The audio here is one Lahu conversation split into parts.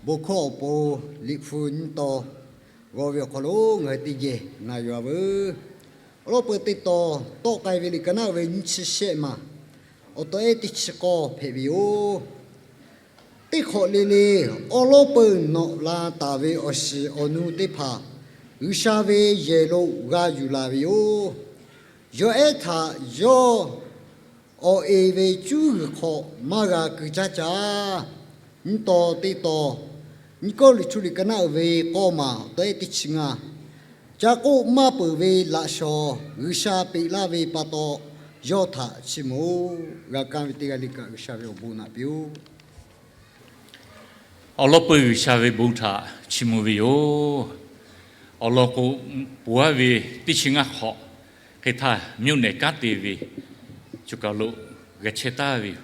Bon hkawˇ awˬ pon Liꞈ hpu nyiˇ tawn g'aw ve awˬ hk'aw lo ngaˬ hui teˇ geh na yuˬ-a veuˬ. Awˬ lawn peuˬ teˇ tawn, tawˆ k'ai ve liꞈ ka naˉ uiˍ ve nyiˇ chi shehˆ maˬ, awˬ tawˆ ehˉ teˇ chi k'awˇ hpehꞈ ve yoˬ. Teˇ hk'awꞈ le le awˬ lawn peuˬ nawꞈ la taˍ ve awˬ shiˍ awˬ nu teˇ hpaˍ G'uiˬsha ve yehˬ lo g'a yuˬ la ve yoˬ. Yawˬ ehˉ htaꞈ yawˇ awˬ e ve cuˉ g'uiˬ hk'aw maˇ g'a keu caˉ caˇ. Nyiˇ tawn teˇ tawn, Nyiˇ Kawˇrenˍhtuˆ liꞈ ka naˉ uiˍ ve k'awˇ maˬ, awˬ tawˆ ehˉ teˇ chi ngaˇ, ca k'oˆ maˇ peuˬ ve laꞈ shawˍ G'uiˬsha peꞈ laˇ ve pa taw, yawˇ htaꞈ chiˇ mvuh-oˬ. G'a kaˇ ve teˇ g'aˇ le kaꞈ G'uiˬsha ve awˬ bon naꞈ piˇ-oˆ. Awˬ lawn peuˬ G'uiˬsha ve bon htaꞈ chiˇ mvuh ve yoˬ. Awˬ lawn k'o, ponˬ-aˉ ve teˇ chi ngaˇ hk'awꞈ hk'e htaˇ, မြို့နယ် kanˉ te ve choˬ kaˬ lo g'a chehˇ taˍ ve yoˬ.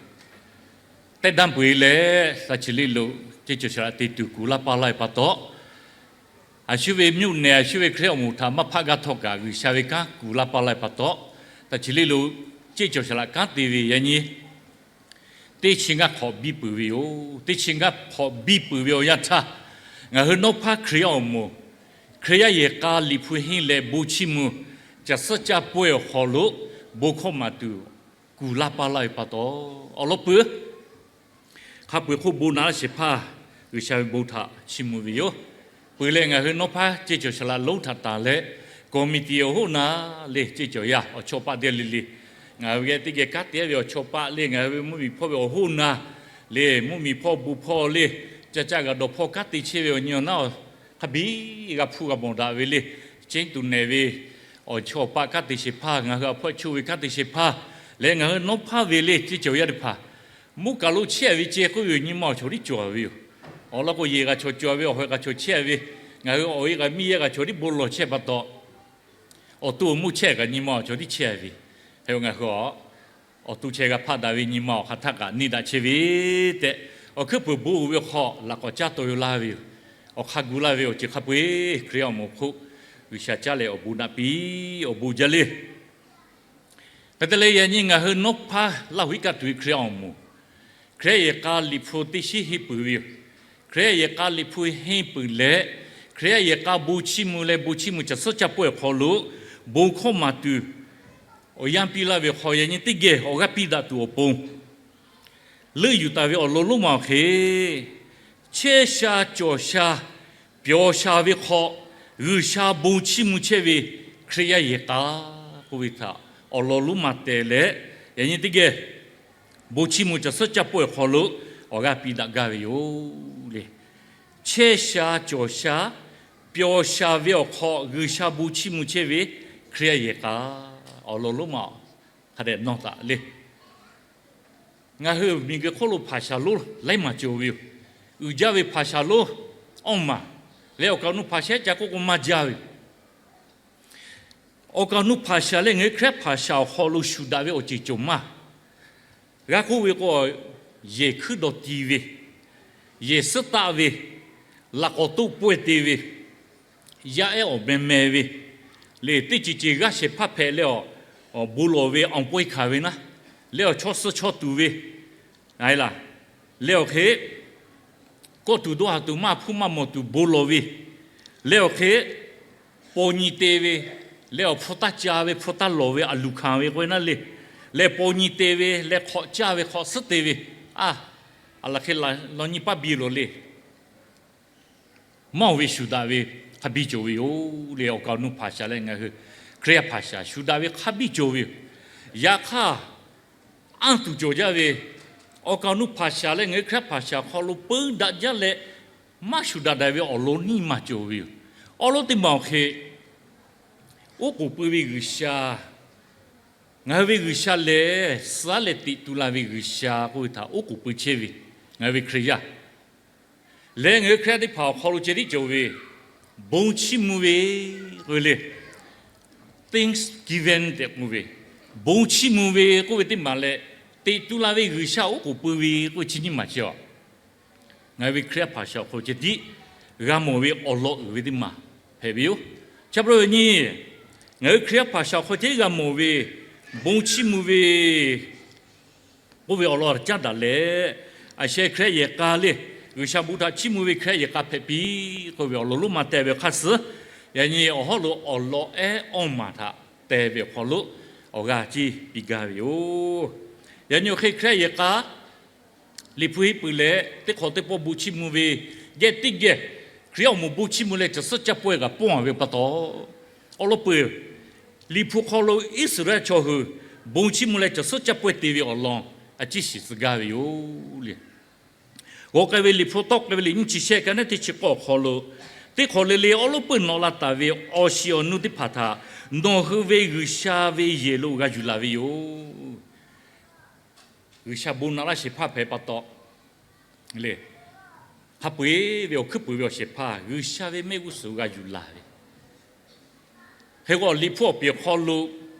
Tehˆ danˇ peuˬ-e leh, taˇ chi le lo ceˇ cawˬ shaˍ laꞈ te tuˬ kuˬ laˇ paˇ laˇ ve pa taw, a shu ve မြို့နယ်, a shu ve Hkriꞈ awˬ moˍ htaꞈ maˇ hpaˆ gaˇ htawˇ kaꞈ, G'uiˬsha ve kanˉ kuˬ laˇ paˇ laˇ ve pa taw, taˇ chi le lo ceˇ cawˬ shaˍ laꞈ kanˉ te ve yaꞈ nyi teˇ chi ngaˇ hk'awꞈ biˇ peuˬ ve yoˬ. Teˇ chi ngaˇ hk'awꞈ biˇ peuˬ ve awˬ yanˇ htaˇ, ngaˬ hui nawˉ hpaˇ Hkriꞈ yaˇ awˬ moˍ, Hkriꞈ yaˇ yehˬ k'a Liꞈ hpu henˇ leh bon chiˇ mvuh caˬ suhˉ caˇ pawehˇ awˬ hk'aw lo bon hkawˇ maˍ tuˬ kuˬ laˇ paˇ laˇ ve pa taw, awˬ lawn peuˬ hk'a peu-eˬ hk'oˆ bon naꞈ laˇ shehˍ hpaˇ G'uiˬsha ve bon htaꞈ chiˇ mvuh ve yoˬ. Peuˬ leh ngaˬ hui nawˉ hpaˇ ceˇ cawˬ shaˍ laꞈ lonˉ htaꞈ tanˬ leh, committee awˬ hoˉ na le ceˇ cawˬ yaˇ awˬ chawˇ paˆ teˇ g'aˇ le le, ngaˬ hui geh teˇ geh kanˉ te-a ve awˬ chawˇ paˆ le, ngaˬ hui ve mvuhˇmiˬ hpawˇ ve awˬ hoˉ na le, mvuhˇmiˬ hpawˇ bon hpawˇ le, caˇ caˇ g'aꞈ dawˬ hpawˇ kanˉ te chehˇ ve awˬ nyi awˬ naˉ hk'a biˇ g'a hpuˇ g'a mawˬ daꞈ ve le, ceˇ tuˬ nehˬ ve awˬ chawˇ paˆ kanˉ te shehˍ hpaˇ, ngaˬ hui a hpawˇ a choˇ ve kanˉ te shehˍ hpaˇ leh ngaˬ hui nawˉ hpaˇ ve le ceˇ cawˬ yaˇ teˇ hpaˍ, mvuhˇ kaˬ lo chehˇ ve ceh k'oˆ ve awˬ nyi ma awˬ chawˬ tiˉ cawˬ ve yoˬ. Awˬ lawn k'o, yehˬ g'a chawˬ cawˬ ve, awˬ hawehˬ g'a chawˬ chehˇ ve, ngaˬ hui awˬ e kaꞈ miˇ yehˇ g'a chawˬ tiˉ bon lawˬ chehˇ pa taw, awˬ to awˬ mvuhˇ chehˇ kaꞈ nyi ma awˬ chawˬ tiˉ chehˇ ve, hk'e ngaˬ hui awˬ to chehˇ g'a hpaˆ daꞈ ve nyi ma awˬ hk'aˬ htaˇ kaꞈ neˇ daꞈ chehˇ ve tehꞈ, awˬ hkuiˉ puiˍ bon uiˍ ve awˬ hk'aw laꞈ k'awꞈ caˇ taw ve laˇ ve yoˬ. Awˬ hk'a gu laˇ ve awˬ ceuˬ hk'a peu-eˬ Hkriꞈ yaˇ awˬ moˍ hk'oˆ G'uiˬsha caˇ leh awˬ bon naꞈ piˇ, awˬ bon jaˇ le. Hk'e te leh yaꞈ nyi ngaˬ hui nawˉ hpaˇ Laˇ huˍ iˉ kaˆ tuˬ ve Hkriꞈ yaˇ awˬ moˍ, Hkriꞈ yaˇ yehˬ k'a Liꞈ hpu teˇ shiˉ henˇ peuˬ ve yoˬ. Hkriꞈ yaˇ yehˬ k'a Liꞈ hpu henˇ peuˬ leh, Hkriꞈ yaˇ yehˬ k'a bon chiˇ mvuh leh bon chiˇ mvuh caˬ suhˉ caˇ pawehˇ awˬ hk'aw lo bon hkawˇ maˍ tuˬ awˬ yanˇ piˇ laˇ ve hk'aw, yaꞈ nyi teˇ geh awˬ g'aˇ piˇ daꞈ tuˬ awˬ pon leuˆ yuˬ taˍ ve awˬ lawn lonˉ ma awˬ hk'e, chehˇ sha cawˬ sha pyawˬ sha ve hk'aw G'uiˬsha bon chiˇ mvuh chehˇ ve Hkriꞈ yaˇ yehˬ k'a k'oˆ ve htaꞈ awˬ lawn lonˉ ma tehˬ leh, yaꞈ nyi teˇ geh bon chiˇ mvuh caˬ suhˉ caˇ pawehˇ awˬ hk'aw lo awˬ g'aˇ piˇ daꞈ gaˇ ve yoˬ le. Chehˇ sha cawˬ sha pyawˬ sha ve awˬ hk'aw G'uiˬsha bon chiˇ mvuh chehˇ ve Hkriꞈ yaˇ yehˬ k'a awˬ lawn lonˉ ma hk'a dehꞈ nawˇ taˍ le. Ngaˬ hui miˬguiˬ hk'oˆ lo hpaˍ shaˍ lonˉ laiˉ maˬ cawˬ ve yoˬ. Uiˍ jaˇ ve hpaˍ shaˍ lonˉ awˇ maˬ leh awˬ kaˍ awˬ nu hpaˍ shaˍ ca k'oˆ k'o maˇ jaˇ ve yoˬ. Awˬ kaˍ awˬ nu hpaˍ shaˍ leh ngaˬ hui Hkriꞈ yaˇ hpaˍ shaˍ awˬ hk'aw lo shuˍ daꞈ ve awˬ ceuˬ cawˬ maˇ g'a k'oˆ ve k'o, yehˬ hkuiˉ dawˬ ti ve, yehˬ suhˉ taˆ ve, laꞈ k'awꞈ toˆ pawehˇ te ve, yaˇ ehˉ awˬ meh meh ve, lehˬ teˇ ceuˬ ceuˬ g'aˇ shehˍ hpaˇ hpehꞈ leh awˬ bon lawˬ ve awˬ pawehˇ hkanˍ ve naˉ, leh awˬ chaw suh chaw tuˬ ve, a laˬ, leh awˬ hk'e kawˆ tuˬ dawˇ haˍ tuˬ maˇ hpuˇ maˇ mawˬ tuˬ bon lawˬ ve, leh awˬ hk'e paw nyi te ve, leh awˬ hpu taˇ ca ve hpu taˇ lawˬ ve a luˬ hkanˍ ve k'oˆ ve naˉ le, leh paw nyi te ve leh hk'awꞈ caˇ ve hk'awꞈ suhˉ te ve, a, a laˬ hk'e laˬ law nyi paˇ biˇ loˬ le. Mawˇ ve shuˍ daꞈ ve hk'a biˇ cawˬ ve yoˬ le. Awˬ kaˍ awˬ nu hpaˍ shaˍ leh ngaˬ hui Hkriꞈ yaˇ hpaˍ shaˍ shuˍ daꞈ ve hk'a biˇ cawˬ ve yoˬ. Yaꞈ hk'aˇ, anˇ tuˬ cawˬ jaˇ ve, awˬ kaˍ awˬ nu hpaˍ shaˍ leh ngaˬ hui Hkriꞈ yaˇ hpaˍ shaˍ hk'aw lo peu daꞈ jaˇ leh maˇ shuˍ daꞈ daꞈ ve awˬ lawn nyiˇ maˬ cawˬ ve yoˬ. Awˬ lawn teˇ maˬ awˬ hk'e, oˉ k'oˍ pui ve G'uiˬsha, ngaˬ hui ve G'uiˬsha lehˬ suh-aˉ leh teꞈ tu la ve G'uiˬsha k'oˆ ve htaꞈ oˉ k'oˍ pui chehˇ ve ngaˬ hui ve Hkriꞈ yaˇ leh ngaˬ hui Hkriꞈ yaˇ teˇ hpaˍ awˬ hk'aw lo ceh tiˉ cawˬ ve, bon chiˇ mvuh ve k'oˆ ve le, thanksgiving tehꞈ k'oˆ ve, bon chiˇ mvuh ve k'oˆ ve teˇ maˬ leh, teꞈ tu la ve G'uiˬsha oˉ k'oˍ pui ve k'oˆ ve chi nyiˇ maˬ chi a, ngaˬ hui ve Hkriꞈ yaˇ hpaˍ shaˍ awˬ hk'aw lo ceh tiˉ g'a mawˬ ve awˬ lawn uiˍ ve teˇ maˬ hpehꞈ ve yoˬ. Chi pa taw ve nyi, ngaˬ hui Hkriꞈ yaˇ hpaˍ shaˍ awˬ hk'aw lo ceh tiˉ g'a mawˬ ve bon chiˇ mvuh ve k'oˆ ve awˬ lawn caˉ daꞈ leh, a sheh Hkriꞈ yaˇ yehˬ k'a le, G'uiˬsha bon htaꞈ chiˇ mvuh ve Hkriꞈ yaˇ yehˬ k'a hpehꞈ piˇ k'oˆ ve awˬ lawn lonˉ ma teh ve hk'aˇ suh, yaꞈ nyi awˬ hawˉ lo awˬ lawn ehˉ awˇ maˬ htaꞈ teh ve awˬ hk'aw lo awˬ g'aˇ ceˇ piˇ gaˇ ve yoˬ. Yaꞈ nyi awˬ hk'e Hkriꞈ yaˇ yehˬ k'a Liꞈ hpu henˇ peuˬ leh teˇ hk'awꞈ teˇ pawˆ bon chiˇ mvuh ve geh teˇ geh, Hkriꞈ awˬ moˍ bon chiˇ mvuh leh caˬ suhˉ caˇ pawehˇ kaꞈ pawˇ a ve pa taw, awˬ lawn peuˬ Liꞈ hpu hk'aw lo Iˉsaˍreˍlaˆ chaw hui bon chiˇ mvuh leh caˬ suhˉ caˇ pawehˇ te ve awˬ lawn a ciˉ shiˍ tcuh gaˇ ve yoˬ le. G'aw k'ai ve Liꞈ hpu tawˆ k'ai ve liꞈ nyiˇ chi shehˆ ka naˉ teˇ chi k'awˇ awˬ hk'aw lo, teˇ hk'awꞈ le le awˬ lawn peuˬ nawꞈ la taˍ ve awˬ shiˍ awˬ nu teˇ hpaˍ htaꞈ nawˬ hui ve G'uiˬsha ve yehˬ lo g'a yuˬ laˬ ve yoˬ. G'uiˬsha bon naꞈ laˇ shehˍ hpaˇ hpehꞈ pa taw le, hk'a peu-eˬ ve awˬ hkuiˉ puiˍ ve awˬ shehˍ hpaˇ G'uiˬsha ve mehˆ g'uˇ suhˍ g'a yuˬ laˬ ve Hk'e k'o, Liꞈ hpu awˬ pehˍ awˬ hk'aw lo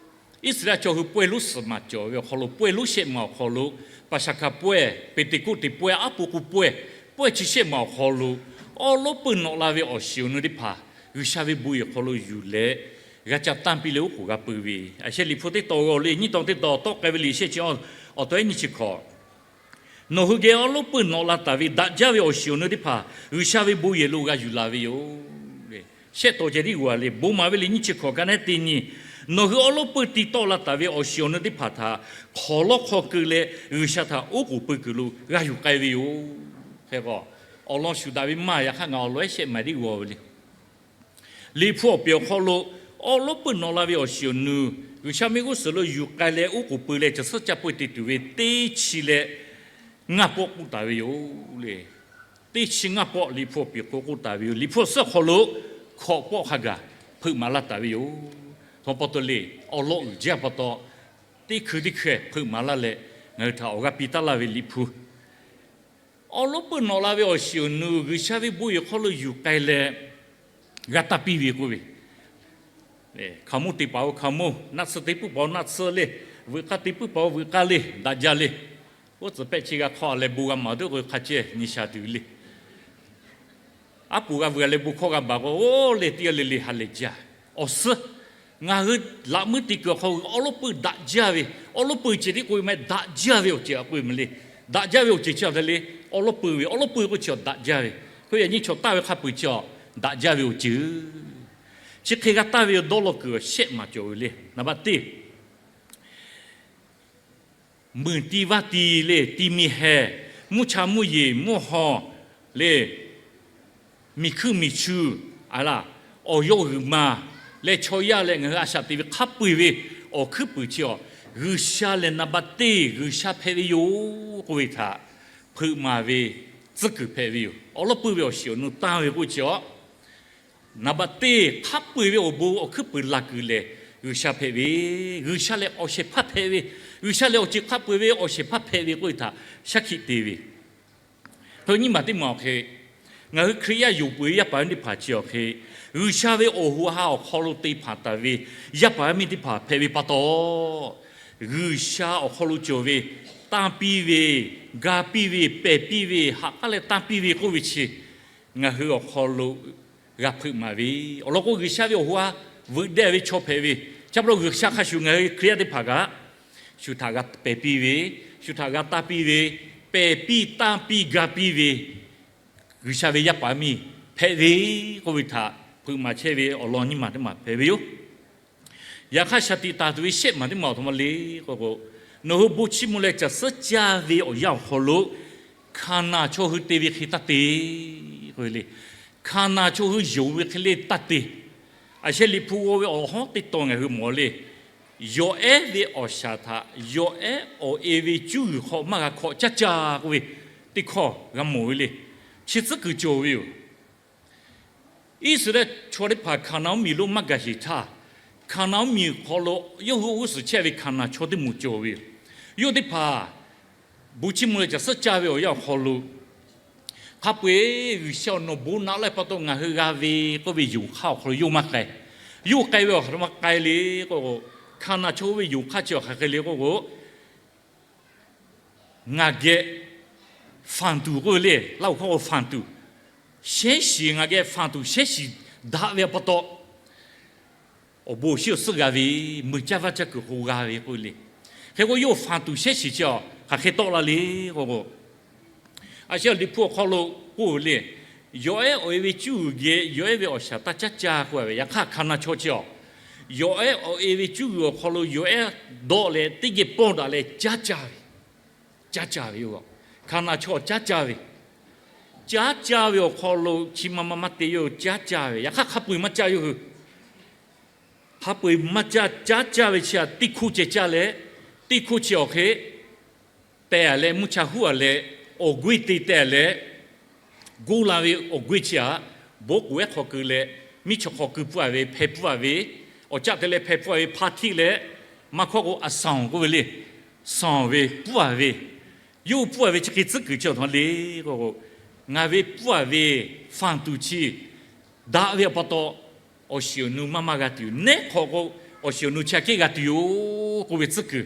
Iˉsaˍreˍlaˆ chaw hui pawehˇ lonˉ suhˍ maˍ cawˬ ve awˬ hk'aw lo, pawehˇ lonˉ shehˆ maˬ awˬ hk'aw lo, Paˍsaˍhkaˍ pawehˇ, Peˍteˍkoˆteˍ pawehˇ, Aˉ pu k'o pawehˇ, pawehˇ chi shehˆ maˬ awˬ hk'aw lo, awˬ lawn peuˬ nawꞈ la ve awˬ shiˍ awˬ nu teˇ hpaˍ G'uiˬsha ve bon yehˬ hk'aw lo yuˬ leh, g'a ca tanˇ piˇ leh oˉ k'oˍ g'a peu ve. A shehˆ Liꞈ hpu teˇ tawn g'aw le nyiˇ tawn teˇ tawn tawˆ k'ai ve liꞈ shehˆ chi awˬ taw ehˉ nyiˇ chi hkawꞈ Nawˬ hui geh awˬ lawn peuˬ nawꞈ la taˍ ve daꞈ jaˇ ve awˬ shiˍ awˬ nu teˇ hpaˍ G'uiˬsha ve bon yehˬ lo g'a yuˬ laˬ ve yoˬ. Shehˆ taw ceh tiˉ g'aw le, bon maˍ ve liꞈ nyiˇ chi hkawꞈ ka naˉ teˇ nyi, nawˬ hui awˬ lawn peuˬ ti tawˆ la taˍ ve awˬ shiˍ awˬ nu teˇ hpaˍ htaꞈ hk'awˍ lawˉ hk'aw keu leh G'uiˬsha htaꞈ oˉ k'oˍ pui kuiˬ lo g'a yuˬ k'ai ve yoˬ. Hk'e k'o, awˬ lawn shuˍ daꞈ ve maˇ yaꞈ hk'aˇ ngaˬ awˬ lawn ehˉ shehˆ maˍ tiˉ g'aw ve le. Liꞈ hpu awˬ pehˍ awˬ hk'aw lo awˬ lawn peuˬ nawꞈ la ve awˬ shiˍ awˬ nu G'uiˬsha mehˆ g'uˇ suhˍ lo yuˬ k'ai leh oˉ k'oˍ pui leh caˬ suhˉ caˇ pawehˇ te tuˬ ve teˇ chi leh ngaˇ pawˆ k'oˆ taˍ ve yoˬ le. Teˇ chi ngaˇ pawˆ Liꞈ hpu awˬ pehˍ hk'aw k'oˆ taˍ ve yoˬ. Liꞈ hpu awˬ suhˉ awˬ hk'aw lo hkawꞈ pawˆ hk'a gaˬ hpeuꞈ maˍ laˇ taˍ ve yoˬ. Htaw pa taw le, awˬ lawn uiˍ jaˇ pa taw, teˇ hkui teˇ hkui hpeuꞈ maˍ laˇ leh ngaˬ hui htaꞈ awˬ g'aˇ piˇ taˉ laˇ ve Liꞈ hpu awˬ lawn peuˬ nawꞈ la ve awˬ shiˍ awˬ nu G'uiˬsha ve bon yehˬ hk'aw lo yuˬ k'ai leh g'a tanˇ piˇ ve k'oˆ ve, hkaoˍmonˇ te paˍ-oˬ hkaoˍmonˇ, naˆ tsuhˇ te puiˉ paˍ-oˬ naˆ tsuhˇ le, veuꞈ k'aˇ te puiˉ paˍ-oˬ veuꞈ k'aˇ le, daꞈ jaˇ le. Oˇ tcuhˍ pehˆ chi g'a hk'aw leh bon g'a maˍ tuˬ k'o hk'a ceh nyi sha tuˬ le. Aˉ poꞈ g'a veuꞈ leh bon hkawˇ g'a baˬ k'o, oˇ leh teˇ g'aˇ le le ha lehˬ jaˇ. Awˬ suhˉ ngaˬ hui laꞈ meuˇ te kuiˬ awˬ hk'aw awˬ lawn peuˬ daꞈ jaˇ ve, awˬ lawn peuˬ ceuˬ tiˉ k'oˆ ve maˇ heˆ, daꞈ jaˇ ve awˬ ceuˬ a k'oˆ ve meh le. Daꞈ jaˇ ve awˬ ceuˬ chi a hk'e le, awˬ lawn peuˬ ve, awˬ lawn peuˬ k'oˆ chi awˬ daꞈ jaˇ ve, hk'e yaꞈ nyi chaw tanˇ ve hk'a peu-eˬ chi awˬ daꞈ jaˇ ve awˬ ceuˬ. Chi hk'e g'a tanˇ ve awˬ dawˇ law kuiˬ awˬ shehˆ maˍ cawˬ ve le. Naˍ baˆ teˇ Meuˬ ti vaˇ ti le, ti mi heh, mvuhˇ cha mvuhˇ yeˬ mvuhˇ haw le, miˬ hkuiˇ miˬ chu, a laˇ, awˬ yawˇ g'uiˬ ma leh chaw yaˇ leh ngaˬ hui a shaꞈ te ve hk'a peu-eˬ ve awˬ hkuiˉ puiˍ chi awˬ, G'uiˬsha lehˬ naˍ baˆ teˇ G'uiˬsha hpehꞈ ve yoˬ k'oˆ ve htaꞈ hpeuꞈ maˍ ve tcuhˉ kuiˬ hpehꞈ ve yoˬ. Awˬ lawn peuˬ ve awˬ shiˍ awˬ nu tanˇ ve k'oˆ chi awˬ, naˍ baˆ teˇ hk'a peu-eˬ ve awˬ bon awˬ hkuiˉ puiˍ laˬ kuiˬ lehˬ, G'uiˬsha hpehꞈ ve, G'uiˬsha lehˬ awˬ shehˍ hpaˇ hpehꞈ ve, G'uiˬsha lehˬ awˬ ceuˬ hk'a peu-eˬ ve awˬ shehˍ hpaˇ hpehꞈ ve k'oˆ ve htaꞈ shaˉ hkiˆ te ve. Hk'e nyiˇ maˬ teˇ maˬ awˬ hk'e, ngaˬ hui Hkriꞈ yaˇ yonˍ peuˬ ve yaˇ paˍ yaˇ miˇ teˇ hpaˍ chi awˬ hk'e, G'uiˬsha ve awˬ hoꞈ ha awˬ hk'aw lo te hpanˍ taˍ ve yaˇ paˍ yaˇ miˇ teˇ hpaˍ hpehꞈ ve pa taw, G'uiˬsha awˬ hk'aw lo cawˬ ve tanˇ piˇ ve, ga piˇ ve, pehˬ piˇ ve, haꞈ k'aˉ leh tanˇ piˇ ve k'oˆ ve chi ngaˬ hui awˬ hk'aw lo g'a hpeuꞈ maˍ ve. Awˬ lawn k'o, G'uiˬsha ve awˬ hoꞈ ha veuꞈ deh ve chaw hpehꞈ ve, chi pa taw G'uiˬsha hk'a shuˍ ngaˬ hui Hkriꞈ yaˇ teˇ hpaˍ kaꞈ shu htaꞈ g'a pehˬ piˇ ve, shu htaꞈ g'a tanˇ piˇ ve, pehˬ piˇ tanˇ piˇ ga piˇ ve G'uiˬsha ve yaˇ paˍ miˇ hpehꞈ ve k'oˆ ve htaꞈ hpeuꞈ maˍ chehˇ ve awˬ lawn nyiˇ maˬ teˇ maˬ hpehꞈ ve yoˬ. Yaꞈ hk'aˇ, shaˍ tiꞈ taˍ tuˬ ve shehˆ maˬ teˇ maˬ awˬ htoꞈ ma le k'oˆ k'o, nawˬ hui bon chiˇ mvuh leh caˬ suhˉ caˇ ve awˬ yanˇ awˬ hk'aw lo Hkaˍnanˍ chaw hui te ve hk'e taˇ te k'oˆ ve le. Hkaˍnanˍ chaw hui yonˍ ve hk'e le taˇ te. A sheh Liꞈ hpu g'aw ve awˬ hawˉ teˇ tawn ngaˬ hui mawˬ le. Yawˬ ehˉ ve awˬ shaˍ htaꞈ yawˬ ehˉ awˬ e ve cuˉ g'uiˬ hk'aw maˇ g'a hkawꞈ caˇ caˇ k'oˆ ve teˇ hkawˇ g'a mawˬ ve le. Chi tcuhˉ kuiˬ cawˬ ve yoˬ. Iˉsaˍreˍlaˆ chaw teˇ hpaˍ Hkaˍnanˍ miˬ lo maˇ gaˬ sheˍ htaˇ, Hkaˍnanˍ miˬ hk'aw lo yawˇ hui g'uˇ suhˍ chehˇ ve Hkaˍnanˍ chaw teˇ moˍ cawˬ ve yoˬ. Yawˇ teˇ hpaˍ bon chiˇ mvuh leh caˬ suhˉ caˇ ve awˬ yanˇ awˬ hk'aw lo, hk'a peu-eˬ G'uiˬsha awˬ nawˬ bon naꞈ laˇ pa taw ngaˬ hui g'a ve k'oˆ ve yonˍ hk'aˇ awˬ hk'aw lo yawˇ maˇ k'ai. Yawˇ k'ai ve awˬ hk'aw lo maˇ k'ai le k'oˆ k'o, Hkaˍnanˍ chaw ve yonˍ hk'aˇ chi awˬ hk'aˬ hk'e le k'oˆ k'o, ngaˬ geh fanˬ tuˬ k'oˆ ve le, Laˇ huˍ hkawˇ k'o fanˬ tuˬ, shehˉ shiˍ ngaˬ geh fanˬ tuˬ shehˉ shiˍ daꞈ ve pa taw, awˬ bon awˬ shinˉ awˬ suhˉ g'a ve, meuˬ caˇ vaˇ caˇ kuiˬ hk'aw g'a ve k'oˆ ve le. Hk'e k'o, yawˇ fanˬ tuˬ shehˉ shiˍ chi awˬ hk'aˬ hk'e tawˆ la le k'oˆ k'o, A shu Liꞈ hpu awˬ hk'aw lo k'oˆ ve le, yawˬ ehˉ awˬ e ve cuˇ g'uiˬ geh yawˬ ehˉ ve awˬ shaˍ taˇ caˉ caˇ k'oˆ ve, yaꞈ hk'aˇ hk'a na chaw chi awˬ, yawˬ ehˉ awˬ e ve cuˇ g'uiˬ awˬ hk'aw lo yawˬ ehˉ dawˆ leh teˇ geh pawˇ daꞈ leh caˉ caˇ ve, caˉ caˇ ve yoˬ. Hk'a na chaw caˉ caˇ ve, caˉ caˇ ve awˬ hk'aw lo chi ma ma maˇ te yoˬ, caˉ caˇ ve. Yaꞈ hk'aˇ hk'a peu-eˬ maˇ caˇ yoˬ hui. Hk'a peu-eˬ maˇ caˇ, caˉ caˇ ve chi htaꞈ teˇ hkoˇ ceh caˇ leh, teˇ hkoˇ chi awˬ hk'e teh a leh mvuhˇ cha huˉ a leh, awˬ g'uˇ te teh a leh, goˇ la ve awˬ g'uˇ chi htaꞈ bon k'oˍ ehˉ hk'aw keu leh, miˇ chaw hk'aw keu pfuhˇ a ve, hpeh pfuhˇ a ve, awˬ caˆ te leh hpeh pfuhˇ a ve hpaˇ htiˆ leh, maˇ hkawˇ k'o a sanˍ k'oˆ ve le, sanˍ ve pfuhˇ a ve, yawˇ hui pfuhˇ a ve chi hk'e tcuhˉ kuiˬ chi awˬ htaꞈ le k'o, ngaˬ ve pfuhˇ a ve fanˍ tuˬ chi daꞈ ve awˬ pa taw, awˬ shiˍ awˬ nu maˇ maˇ g'a tuˬ yoˬ. Neˉ hk'awꞈ k'o, awˬ shiˍ awˬ nu chi aꞈ kehˉ g'a tuˬ yoˬ k'oˆ ve tcuhˉ kuiˬ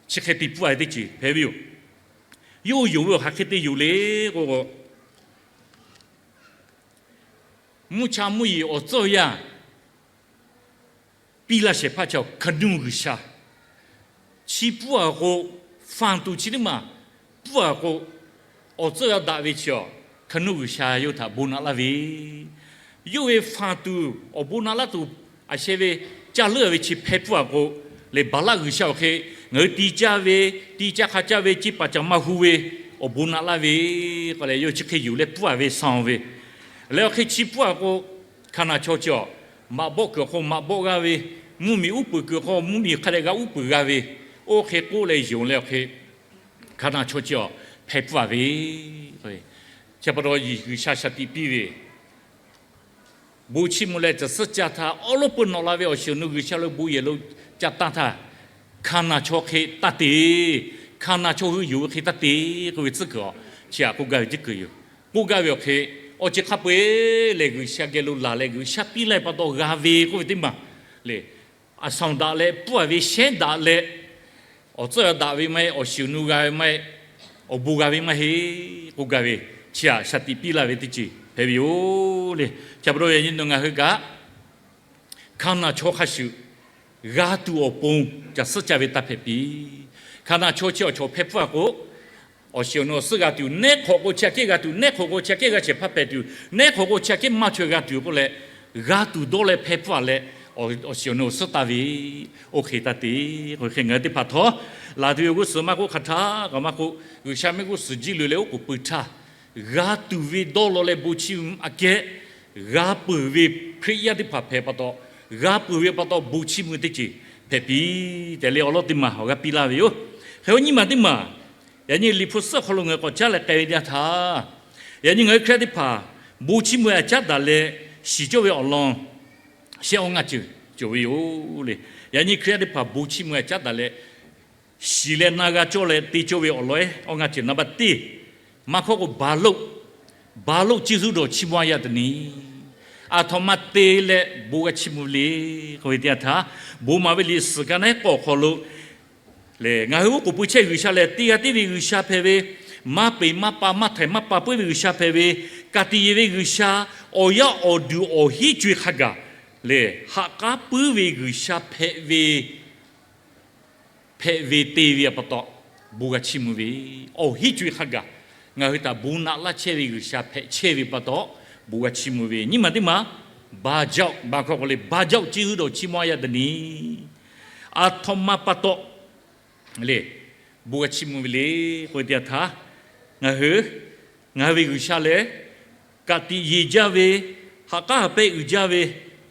chi hk'e te pfuhˇ a ve teˇ ceuˬ hpehꞈ ve yoˬ. Yawˇ hui yonˍ ve awˬ hk'aˬ hk'e te yoˬ le k'o, mvuhˇ cha mvuhˇ yeˬ awˬ tcuhˇ awˬ yanˇ piˇ laˇ shehˍ hpaˇ chi awˬ hkaˍ nuˇ G'uiˬsha. Chi pfuhˇ a k'o, fanˍ tuˬ chi teˇ maˬ pfuhˇ a k'o, awˬ tcuhˇ g'a daꞈ ve chi awˬ hkaˍ nuˇ G'uiˬsha yawˇ htaꞈ bon naꞈ laˇ ve, yawˇ ve fanˍ tuˬ awˬ bon naꞈ laˇ tuˬ, a sheh ve caˇ leuˉ a ve chi hpeh pfuhˇ a k'o, lehˬ Baˍlaˆ g'uiˬsha awˬ hk'e ngaˬ hui ti caˇ ve, ti caˇ hk'a caˇ ve, ceˇ paˍ caˬ maˇ hu ve, awˬ bon naꞈ laˇ ve k'o leh, yawˇ chi hk'e yuˬ leh pfuhˇ a ve sanˍ ve, lehˬ awˬ hk'e chi pfuhˇ a k'o, hkaˍ naˬ chaw chi awˬ maꞈ bawˆ kuiˬ awˬ hk'aw maꞈ bawˆ g'a ve, mvuhˇmiˬ uˉ peunˍ kuiˬ awˬ hk'aw mvuhˇmiˬ hk'a dehꞈ g'a uˉ peunˍ g'a ve, oˇ hk'e k'oˆ leh yonˍ leh awˬ hk'e, hkaˍ naˬ chaw chi awˬ hpeh pfuhˇ a ve, chi pa taw G'uiˬsha shaˍ tiꞈ piˇ ve, bon chiˇ mvuh leh caˬ suhˉ caˇ htaˇ awˉ lawˉ peuˬ nawꞈ la ve awˬ shiˍ awˬ nu G'uiˬsha lo bon yehˬ lo ca tanˇ htaˇ, hkaˍ naˬ chaw hk'e taˇ te, hkaˍ naˬ chaw hui yonˍ ve hk'e taˇ te k'oˆ ve tcuhˉ kuiˬ awˬ chi htaꞈ k'oˆ gaˇ ve tcuhˉ kuiˬ yoˬ. K'oˆ gaˇ ve awˬ hk'e, awˬ ceuˬ hk'a peu-eˬ lehˬ G'uiˬsha geh lo laˬ leh G'uiˬsha piˇ laˇ ve pa taw g'a ve k'oˆ ve teˇ maˬ le. A sanˍ daꞈ leh pfuhˇ a ve shehˉ daꞈ leh, awˬ tcuhˇ g'a daꞈ ve maˇ heˆ, awˬ shiˍ awˬ nu g'a ve maˇ heˆ, awˬ bon g'a ve maˇ heˆ k'oˆ gaˇ ve, chi htaꞈ shaˍ tiꞈ piˇ laˇ ve teˇ ceuˬ hpehꞈ ve yoˬ le. Chi pa taw yaꞈ nyi nawˬ ngaˬ hui kaꞈ, hkaˍ naˬ chaw hk'a shuˍ g'a tuˬ awˬ pon caˬ suhˉ caˇ ve taˇ hpehꞈ piˇ. Hkaˍ naˬ chaw chi awˬ chaw hpeh pfuhˇ a k'o, awˬ shiˍ awˬ nu awˬ suhˉ g'a tuˬ yoˬ. Neˉ hk'awꞈ k'o chi aꞈ kehˉ g'a tuˬ, neˉ hk'awꞈ k'o chi aꞈ kehˉ g'a shehˍ hpaˇ hpehꞈ tuˬ, neˉ hk'awꞈ k'o chi aꞈ kehˉ maˇ chaweh g'a tuˬ yoˬ k'oˆ leh, g'a tuˬ dawˇ leh hpeh pfuhˇ a leh, awˬ shiˍ awˬ nu awˬ suhˉ taˇ ve, oˇ hk'e taˇ te k'o, hk'e ngaˬ hui teˇ hpaˍ htawˇ, laˬ tuˬ ve g'uˇ suhˍ maˇ k'oˆ hk'a htaˇ, kaꞈ maˇ k'oˆ, G'uiˬsha mehˆ g'uˇ suhˍ jiˇ loꞈ leh oˉ k'oˍ pui htaˇ, g'a tuˬ ve dawˇ law leh bon chiˇ mvuh aꞈ kehˉ g'a peuˬ ve Hkriꞈ yaˇ teˇ hpaˍ hpehꞈ pa taw, g'a peuˬ ve pa taw bon chiˇ mvuh teˇ ceuˬ hpehꞈ piˇ tehꞈ leh awˬ lawn teˇ maˬ awˬ g'aˇ piˇ laˇ ve yoˬ. Hk'e awˬ nyiˇ maˬ teˇ maˬ, yaꞈ nyi Liꞈ hpu suhˉ awˬ hk'aw lo ngaˬ hui k'awꞈ caˉ leh k'ai ve teˇ yanˇ htaˇ, yaꞈ nyi ngaˬ hui Hkriꞈ yaˇ teˇ hpaˍ bon chiˇ mvuh aꞈ caˉ daꞈ leh shiˍ cawˇ ve awˬ lawn shehˆ awˇ ngaˇ ceuˬ cawˬ ve yoˬ le. Yaꞈ nyi Hkriꞈ yaˇ teˇ hpaˍ bon chiˇ mvuh aꞈ caˉ daꞈ leh shiˍ leh na g'a cawˇ leh te cawˇ ve awˬ lawn ehˉ awˇ ngaˇ ceuˬ naˍ baˆ teˇ, maˇ hkawˇ k'o, baˬ loˆ, baˬ loˆ ciˇ huiˉ dawˬ chiˇ mvuh aꞈ yaˇ teꞈ ni. Aˬ htoꞈ ma te leh bon g'a chiˇ mvuh le k'oˆ ve teˇ yanˇ htaˇ, bon maˍ ve liꞈ suhˍ ka naˉ k'awꞈ hk'aw lo lehˬ, ngaˬ hui oˉ k'oˍ pui chehˇ G'uiˬsha lehˬ, teˇ g'aˇ tiˉ ve G'uiˬsha hpehꞈ ve, maˇ peˍ maˇ pa maˇ htaiˍ maˇ pa puiˉ ve G'uiˬsha hpehꞈ ve, ka tiꞈ yeˬ ve G'uiˬsha, awˬ yaˇ awˬ duˬ awˬ hinˉ co-e hk'a gaˬ lehˬ, ha k'aˉ puiˉ ve G'uiˬsha hpehꞈ ve, hpehꞈ ve te ve pa taw, bon g'a chiˇ mvuh ve, awˬ hinˉ co-e hk'a gaˬ ngaˬ hui htaꞈ bon naꞈ laˇ chehˇ ve G'uiˬsha hpehꞈ chehˇ ve pa taw, bon g'a chiˇ mvuh ve. Nyiˇ maˬ teˇ maˬ, baˬ jaˆ, baˬ hkawˇ k'o lehˬ, baˬ jaˆ ciˇ huiˉ dawˬ chiˇ mvuh aꞈ yaˇ teꞈ ni. Aˬ htoꞈ ma pa taw lehˬ, bon g'a chiˇ mvuh ve le k'oˆ ve teˇ yanˇ htaˇ, ngaˬ hui, ngaˬ hui ve G'uiˬsha lehˬ, ka tiꞈ yeˬ jaˇ ve, ha k'aˉ ha pehˇ uiˍ jaˇ ve,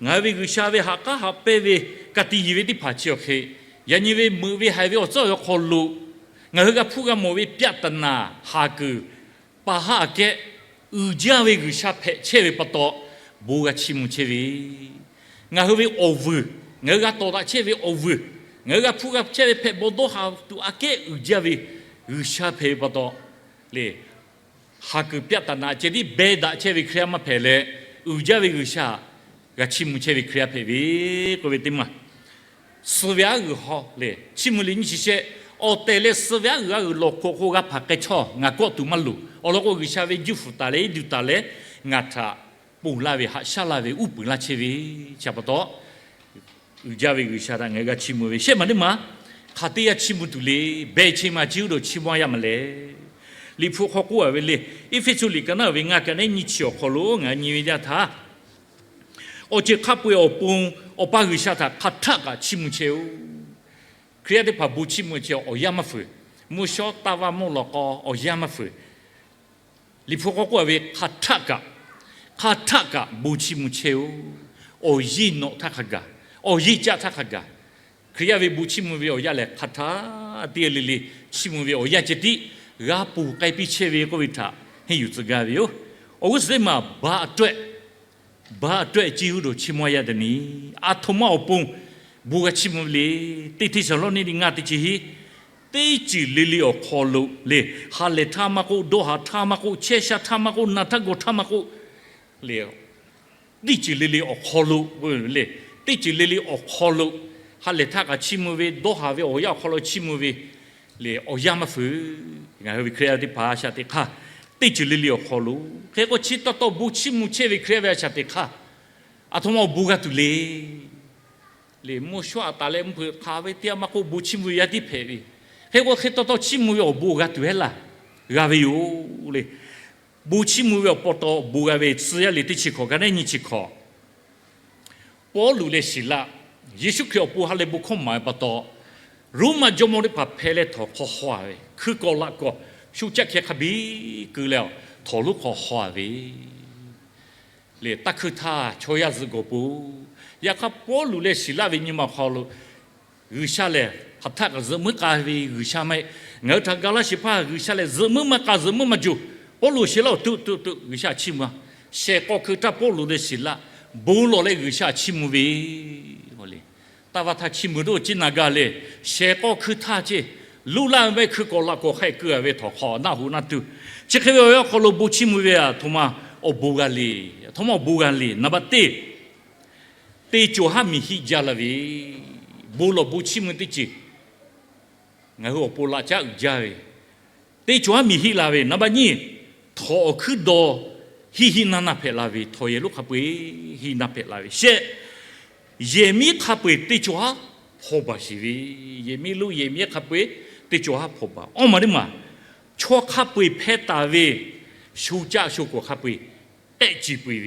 ngaˬ hui ve G'uiˬsha ve ha k'aˉ ha pehˇ ve, ka tiꞈ yeˬ ve teˇ hpaˍ chi awˬ hk'e, yaꞈ nyi ve meuꞈ ve haiˬ ve awˬ tcuhˉ awˬ hk'aw lo ngaˬ hui g'a hpuˇ g'a mawˬ ve ပြဿနာ haˍ kuiˬ, pa haˉ aꞈ kehˉ uiˍ jaˇ ve G'uiˬsha hpehꞈ chehˇ ve pa taw, bon g'a chiˇ mvuh chehˇ ve, ngaˬ hui ve awˬ vuiˬ, ngaˬ hui g'a tawˍ daꞈ chehˇ ve awˬ vuiˬ, ngaˬ hui g'a hpuˇ g'a chehˇ ve hpehꞈ bawˬ dawˇ ha tuˬ aꞈ kehˉ uiˍ jaˇ ve G'uiˬsha hpehꞈ ve pa taw lehˬ, haˍ kuiˬ ပြဿနာ ceh tiˉ beh daꞈ chehˇ ve Hkriꞈ yaˇ maˇ hpehꞈ leh, uiˍ jaˇ ve G'uiˬsha g'a chiˇ mvuh chehˇ ve Hkriꞈ yaˇ hpehꞈ ve k'oˆ ve teˇ maˬ. Suh ve aˉ g'uiˬ haw lehˬ, chiˇ mvuh leh nyiˇ chi shehˆ, awˬ tehˬ leh suh ve aˉ g'uiˬ aˉ g'uiˬ lawˬ hk'oꞈ hk'oˆ g'a hpaˍ k'ai chawˇ ngaˬ kawˆ tuˬ maˇ loˍ. Awˬ lawn k'o, G'uiˬsha ve juˇ fuiˍ taˍ leh iˉ duˬ taˍ leh ngaˬ htaꞈ ponˬ laˇ ve, haꞈ shaˉ laˇ ve, uˉ peunˍ laˇ chehˇ ve, chi pa taw uiˍ jaˇ ve G'uiˬsha htaꞈ ngaˬ hui g'a chiˇ mvuh ve shehˆ maˬ teˇ maˬ. Hk'aˬ teˇ yanˇ chiˇ mvuh tuˬ le, beh chi ma ciˇ huiˉ dawˬ chiˇ mvuh aꞈ yaˇ maˬ lehˬ, Liꞈ hpu hk'aw k'oˆ a ve le, Eˇfeˇsuꞈ liꞈ ka naˉ ve ngaˇ ka neˉ nyiˇ chi awˬ hk'aw lo ngaˬ nyi ve yaˇ htaˇ, awˬ ceuˬ hk'a peu-eˬ awˬ pon Awˬ pa G'uiˬsha htaꞈ hk'aˬ htaˆ kaꞈ chiˇ mvuh chehˇ-oˆ. Hkriꞈ yaˇ teˇ hpaˍ bon chiˇ mvuh chi awˬ yanˇ maˇ fuiˍ. Mvuhˇ shawˉ taˇ vaˇ mawˇ lawꞈ k'aw awˬ yanˇ maˇ fuiˍ. Liꞈ hpu hk'aw k'oˆ a ve hk'aˬ htaˆ kaꞈ, hk'aˬ htaˆ kaꞈ bon chiˇ mvuh chehˇ-oˆ. Awˬ yeˇ nawꞈ htaˇ hk'a gaˬ, awˬ yeˇ caˆ htaˇ hk'a gaˬ, Hkriꞈ yaˇ ve bon chiˇ mvuh ve awˬ yanˇ lehˬ hk'aˬ htaˆ teˇ g'aˇ le le chiˇ mvuh ve awˬ yanˇ ceh tiˉ g'a ponˬ k'ai piˇ chehˇ ve k'oˆ ve htaꞈ henˇ yuˬ tcuh gaˇ ve yoˬ. Awˬ g'uˇ suhˍ teˇ maˬ baˬ a tawehˆ, baˬ a tawehˆ ciˇ huˉ dawˬ chiˇ mvuh a yaˇ teꞈ ni, aˬ htoꞈ ma awˬ pon bon g'a chiˇ mvuh ve le. Teˇ Hteˇsaˍlawˇniˆ ngaˇ teˇ chi hiˉ, teˇ ceuˬ le le awˬ hk'aw lo le, ha lehˬ htaˇ maˇ k'oˆ, dawˇ haˍ htaˇ maˇ k'oˆ, chehˇ sha htaˇ maˇ k'oˆ, na htaˇ gawˬ htaˇ maˇ k'oˆ le, teˇ ceuˬ le le awˬ hk'aw lo le, teˇ ceuˬ le le awˬ hk'aw lo ha lehˬ htaˇ kaꞈ chiˇ mvuh ve, dawˇ haˍ ve awˬ yanˇ awˬ hk'aw lo chiˇ mvuh ve le, awˬ yanˇ maˇ fuiˍ. Ngaˬ hui ve Hkriꞈ yaˇ teˇ hpaˍ a shaꞈ teꞈ hk'aˇ, teˇ ceuˬ le le awˬ hk'aw lo, hk'e k'o chi taw taw bon chiˇ mvuh chehˇ ve Hkriꞈ yaˇ ve a shaꞈ teꞈ hk'aˇ, aˬ htoꞈ ma awˬ bon g'a tuˬ le. Le mvuhˇ shawˉ aꞈ taˍ leh mvuhˇ hpeuꞈ hk'aˬ ve teˇ yanˇ maˇ k'oˆ, bon chiˇ mvuh ve yaˇ tiˉ hpehꞈ ve. Hk'e k'o hk'e taw taw chiˇ mvuh ve awˬ bon g'a tuˬ heˆ laˇ. G'a ve yoˬ le. Bon chiˇ mvuh ve awˬ pa taw bon g'a ve tcuh yaˇ le teˇ chi hkawꞈ ka neˉ nyiˇ chi hkawꞈ, Pawˇluꞈ leh Siˍlaˆ, Yeˍsuˆ Hkriꞈ awˬ pon ha lehˬ bon hkawˇ maˍ ve pa taw, Roˉmaꞈ jawˇmawˇ teˇ hpaˍ hpehꞈ leh htawnˍ hk'aw haw ve, hkui kawꞈ laꞈ kawꞈ shu caˆ hkeh hk'a biˇ keu leh, htawnˍ lonˉ hk'aw haw ve le, taˇ hkuiˇ htaˇ chaw yaˇ zuhꞈ gawˬ po. Yaꞈ hk'aˇ Pawˇluꞈ leh Siˍlaˆ ve nyi ma awˬ hk'aw lo G'uiˬsha lehˬ hk'aˬ htaˆ kaꞈ zuhꞈ muiˉ k'a ve G'uiˬsha maˇ heˆ. Ngaˬ hui htaꞈ ga laˇ shehˍ hpaˇ G'uiˬsha lehˬ zuhꞈ muiˉ maˇ k'a, zuhꞈ muiˉ maˇ juˬ. Pawˇluꞈ Siˍlaˆ-oˬ, tuˆ tuˆ tuˆ G'uiˬsha chiˇ mvuh-a. Shehˍ k'aw hkui htaˇ Pawˇluꞈ leh Siˍlaˆ bon lawˬ leh G'uiˬsha chiˇ mvuh ve le. Taˇ vaˇ htaˇ chiˇ mvuh teˇ oˇ ciˉ na gaˇ le. Shehˍ k'aw hkui htaˇ ceˇ, luˇ laˇ ve maˇ heˆ, hkui kawꞈ laꞈ kawꞈ hk'a kuˬ a ve htawnˍ hk'aw naˆ hoꞈ naˆ tuˬ, chi hk'e ve awˬ yanˇ hk'aw lo bon chiˇ mvuh ve aˬ htoꞈ ma awˬ bon g'a le. Aˬ htoꞈ ma awˬ bon g'a le. Naˍ baˆ teˇ, te cawˬ haˉ miˬ hiˆ jaˇ la ve, bon lawˬ bon chiˇ mvuh teˇ ceuˬ ngaˬ hui awˬ pon laꞈ caˉ uiˍ jaˇ ve, te cawˬ haˉ miˬ hiˆ la ve. Naˍ baˆ nyiˇ, htawnˍ awˬ hkuiˉ daw hiˆ hiˆ naˇ naˇ hpehꞈ la ve, htawnˍ yehˬ lonˉ hk'a peu-eˬ hiˆ naˇ hpehꞈ la ve shehˆ, yehˬ miˉ hk'a peu-eˬ teˇ cawˬ haˉ hpawnˬ baˬ sheˍ ve, yehˬ miˉ lonˉ yehˬ miˉ hk'a peu-eˬ teˇ cawˬ haˉ hpawnˬ baˬ. Awˇ maˬ teˇ maˬ, chaw hk'a peu-eˬ hpehˇ taˍ ve sho caˆ sho kawˍ hk'a peu-eˬ tehˆ ciˍ peu-eˬ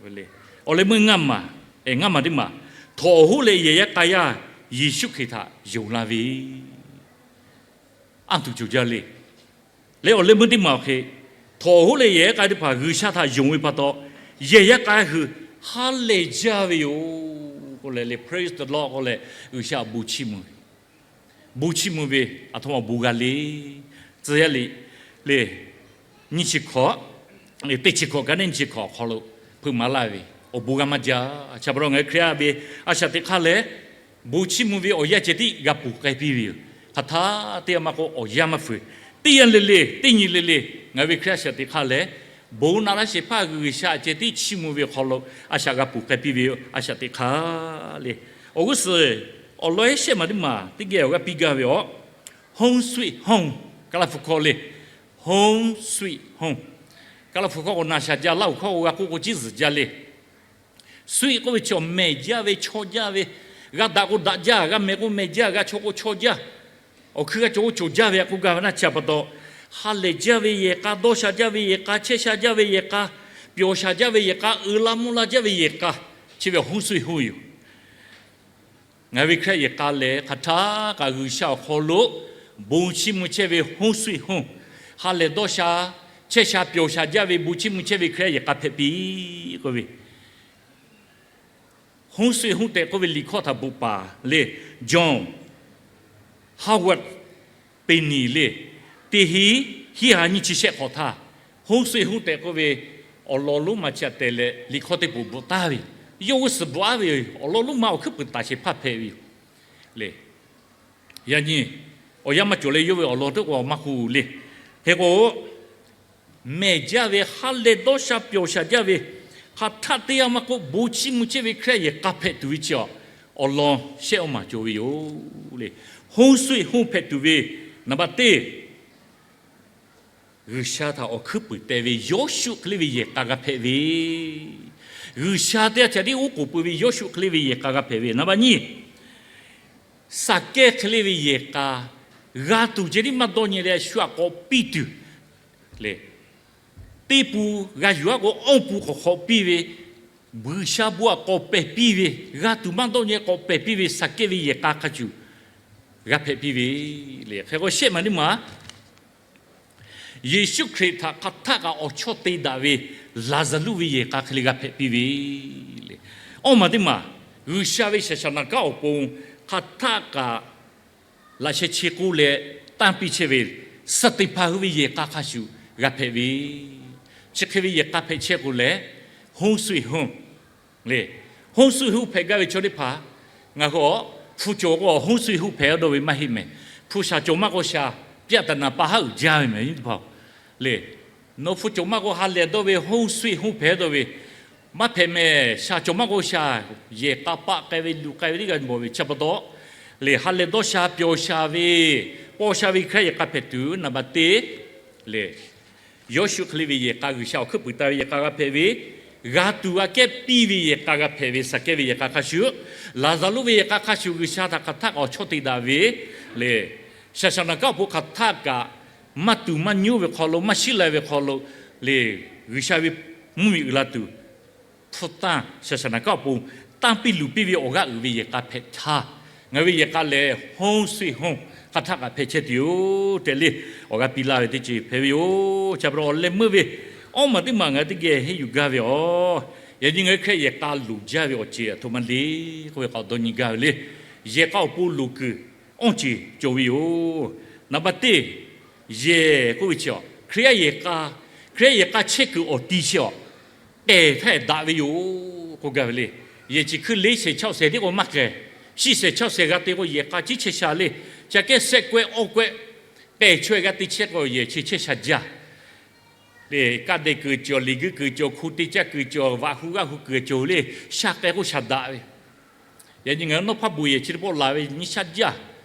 ve le. Awˬ leh meuˇ ngaˇ maˬ, ngaˇ maˬ teˇ maˬ, htawnˍ awˬ hoˉ leh yehˬ yaˇ k'a yaˇ Yeˍsuˆ Hkriꞈ htaꞈ yonˍ la ve, anˇ tuˬ cawˬ jaˇ le. Leh awˬ leh meuˇ teˇ maˬ awˬ hk'e, htawnˍ awˬ hoˉ leh yehˬ yaˇ k'a teˇ hpaˍ G'uiˬsha htaꞈ yonˍ ve pa taw, yehˬ yaˇ k'a hui ha lehˬ jaˇ ve yoˬ k'oˆ leh le, praise the Lord k'oˆ leh G'uiˬsha bon chiˇ mvuh ve, bon chiˇ mvuh ve aˬ htoꞈ ma awˬ bon g'a le. Tcuh yaˇ le, le, nyiˇ chi hkawꞈ, teˇ chi hkawꞈ ka neˉ nyiˇ chi hkawꞈ awˬ hk'aw lo hpeuꞈ maˍ laˇ ve awˬ bon g'a maˇ jaˇ. Chi pa taw ngaˬ hui Hkriꞈ yaˇ ve a shaꞈ teꞈ hk'aˇ lehˬ, bon chiˇ mvuh ve awˬ yanˇ ceh tiˉ g'a ponˬ k'ai piˇ ve yoˬ. Hk'aˬ htaˇ teˇ yanˇ maˇ k'oˆ, awˬ yanˇ maˇ fuiˍ. Teˇ yanˇ le le, teˇ nyi le le, ngaˬ hui ve Hkriꞈ yaˇ a shaꞈ teꞈ hk'aˇ lehˬ, bon naꞈ laˇ shehˍ hpaˇ G'uiˬsha ceh tiˉ chiˇ mvuh ve awˬ hk'aw lo a shaꞈ g'a ponˬ k'ai piˇ ve yoˬ. A shaꞈ teꞈ hk'aˇ le, awˬ g'uˇ suhˍ awˬ lawn ehˉ shehˆ maˬ teˇ maˬ teˇ geh awˬ g'aˇ piˇ gaˇ ve yoˬ. Home sweet home, Kaˍlaˍ hpu hkawˇ le, home sweet home. Kaˍlaˍ hpu hkawˇ k'o naˬ shaˍ jaˇ, Laˇ huˍ hkawˇ k'o g'a k'oˆ k'o ciˉ zuhˬ jaˇ le. Sweet k'oˆ ve chi awˬ mehˬ jaˇ ve, chaw jaˇ ve, g'a daꞈ k'o daꞈ jaˇ, g'a mehˬ k'o mehˬ jaˇ, g'a chaw k'o chaw jaˇ, awˬ hkui g'a cawˬ k'o cawˬ jaˇ ve a k'oˆ gaˇ ve naˇ. Chi pa taw, ha lehˬ jaˇ ve yehˬ k'a, dawˇ sha jaˇ ve yehˬ k'a, chehˇ sha jaˇ ve yehˬ k'a, pyawˬ shaˍ jaˇ ve yehˬ k'a, uiˍ la mvuh la jaˇ ve yehˬ k'a, chi ve home sweet home yoˬ. Ngaˬ hui ve Hkriꞈ yaˇ yehˬ k'a lehˬ, hk'aˬ htaˇ kaꞈ G'uiˬsha awˬ hk'aw lo bon chiˇ mvuh chehˇ ve home sweet home, ha lehˬ dawˇ sha, chehˇ sha pyawˬ shaˍ jaˇ ve bon chiˇ mvuh chehˇ ve Hkriꞈ yaˇ yehˬ k'a hpehꞈ piˇ k'oˆ ve, home sweet home tehꞈ k'oˆ ve liꞈ hkawˇ htaꞈ bvuhꞈ paˍ le, John Howard Payne le, teˇ hinˉ hiˉ ha nyiˇ chi shehˆ hk'awꞈ htaˇ, home sweet home tehꞈ k'oˆ ve awˬ lawn lonˉ ma chi htaꞈ te leh liꞈ hkawˇ teˇ poˍ bvuhꞈ taˍ ve yoˬ. Yawˇ g'uˇ suhˍ bvuhꞈ aˉ ve yoˬ. Awˬ lawn lonˉ ma awˬ hkuiˉ puiˍ taˍ shehˍ hpaˇ hpehꞈ ve yoˬ le. Yaꞈ nyi awˬ yanˇ maˇ cawˬ leh yawˇ ve awˬ lawn teˇ k'o maˇ k'oˆ le. Hk'e k'o, mehˬ jaˇ ve, ha lehˬ dawˇ sha pyawˬ shaˍ jaˇ ve, hk'aˬ htaˇ teˇ yanˇ maˇ k'oˆ bon chiˇ mvuh chehˇ ve Hkriꞈ yaˇ yehˬ k'a hpehꞈ tuˬ ve chi awˬ lawn shehˆ awˬ maˬ cawˬ ve yoˬ le. Home sweet home hpehꞈ tuˬ ve, naˍ baˆ teˇ, G'uiˬsha htaꞈ awˬ hkuiˉ puiˍ teh ve Yawˇshuˆ hk'e le ve yehˬ k'a g'a hpehꞈ ve, G'uiˬsha teˇ g'aˇ htaꞈ tiˉ oˉ k'oˍ pui ve Yawˇshuˆ hk'e le ve yehˬ k'a g'a hpehꞈ ve. Naˍ baˆ nyiˇ, Saˍkehˇ hk'e le ve yehˬ k'a, g'a tuˬ ceh tiˉ maˇ dawˇ nyi leh shu aꞈ k'awꞈ piˇ tuˬ, le, teˇ pun g'a yuˬ-a k'o, awˇ pun k'awꞈ hk'awꞈ piˇ ve, G'uiˬsha bon aꞈ k'awꞈ pehˬ piˇ ve, g'a tuˬ maˇ dawˇ nyi k'awꞈ pehˬ piˇ ve, saˍkehˇ ve yehˬ k'a hk'a shuˍ g'a hpehꞈ piˇ ve le. Hk'e k'o shehˆ maˬ teˇ maˬ Yeˍsuˆ Hkriꞈ htaꞈ hk'aˬ htaˆ kaꞈ awˬ chawˇ te daꞈ ve Laˍzaˍruˆ ve yehˬ k'a hk'e le g'a hpehꞈ piˇ ve le. Awˇ maˬ teˇ maˬ, G'uiˬsha ve shaˍ shaˍ naˍ kanˉ awˬ pon hk'aˬ htaˆ kaꞈ laꞈ sheh chi k'oˆ leh tanˇ piˇ chehˇ ve Saˍteˍhpanˍ hui ve yehˬ k'a hk'a shuˍ g'a hpehꞈ ve, chi hk'e ve yehˬ k'a hpehꞈ chehˇ k'o lehˬ, โฮงสุยฮุง le, โฮงสุยฮุง hpehꞈ gaˇ ve chaw teˇ hpaˍ, ngaˬ hui awˬ hpu cawˬ k'o โฮงสุยฮุง hpehꞈ dawˇ ve maˇ heˆ mehˍ. Hpu shaˍ cawˬ maˇ k'o shaˍ ပြဿနာ pa haˉ uiˍ jaˇ ve mehˍ teˇ hpaˍ le. Nawˬ hpu cawˬ maˇ k'o ha lehˬ dawˇ ve โฮงสุยฮุง hpehꞈ dawˇ ve maˇ hpehꞈ mehˍ. Shaˍ cawˬ maˇ k'o shaˍ, yehˬ k'a paˆ k'ai ve luˬ k'ai ve teˇ g'aˇ bawˬ ve chi pa taw le, ha lehˬ dawˇ sha pyawˬ sha ve, paw sha ve Hkriꞈ yehˬ k'a hpehꞈ tuˬ naˍ baˬ teˇ le, Yawˇshuˆ hk'e le ve yehˬ k'a, G'uiˬsha awˬ hkuiˉ puiˍ taˍ ve yehˬ k'a g'a hpehꞈ ve, g'a tuˬ g'a kehˉ piˇ ve yehˬ k'a g'a hpehꞈ ve, saˍkehˇ ve yehˬ k'a hk'a shuˍ, Laˍzaˍruˆ ve yehˬ k'a hk'a shuˍ G'uiˬsha htaꞈ hk'aˬ htaˆ kaꞈ awˬ chawˇ te daꞈ ve le. Shaˍ shaˍ naˍ kanˉ awˬ pon hk'aˬ htaˆ kaꞈ maˇ tuˬ maˇ nyoˉ ve hk'aw lo, maˇ shiˉ lai ve hk'aw lo le, G'uiˬsha ve mvuhˇmiˬ uiˍ la tuˬ, hpu tanˇ shaˍ shaˍ naˍ kanˉ awˬ pon tanˇ piˇ luˬ piˇ ve awˬ g'aˇ uiˍ ve yehˬ k'a hpehꞈ htaˇ, ngaˬ ve yehˬ k'a lehˬ โฮงสุยฮุง hk'aˬ htaˆ kaꞈ hpehꞈ chehˇ tuˬ yoˬ tehꞈ le, awˬ g'aˇ piˇ laˇ ve teˇ ceuˬ hpehꞈ ve yoˬ. Chi pa taw awˬ leh meuˇ ve awˇ maˬ teˇ maˬ ngaˬ hui teˇ geh henˇ yuˬ gaˇ ve yoˬ. Yaꞈ nyi ngaˬ hui Hkriꞈ yehˬ k'a loˍ jaˇ ve awˬ ceuˬ aˬ htoꞈ ma le k'oˆ ve k'awꞈ dawˇ nyi gaˇ ve le. Yehˬ k'a awˬ pon loˍ kuiˬ awˇ ceuˬ cawˬ ve yoˬ. Naˍ baˬ teˇ, yehˬ k'oˆ ve chi a, Hkriꞈ yaˇ yehˬ k'a, Hkriꞈ yaˇ yehˬ k'a chehˇ kuiˬ awˬ ti chi a, k'ehˬ htaˇ daꞈ ve yoˬ k'oˆ gaˇ ve le. Yehˬ chi hkui le shehˍ chaw shehˍ tiˉ k'o maˇ k'ehˬ, shiˉ shehˍ chaw shehˍ g'a te k'o yehˬ k'a ciˉ chehˇ sha le. Chi a kehˉ shehˆ k'awehˆ awˇ k'awehˆ k'ehˬ chaweh g'a te chehˇ k'o yehˬ chi chehˇ sha jaˇ le. Kaˆ deh kuiˬ cawˬ, liꞈ guiˇ kuiˬ cawˬ, hku te caˇ kuiˬ cawˬ, vaꞈ hu g'aˇ hu kuiˬ cawˬ le, sha k'ehˬ k'o sha daꞈ ve. Yaꞈ nyi ngaˬ hui nawˇ hpaˇ bon yehˬ chi teˇ pawˆ laˬ ve nyi sha jaˇ.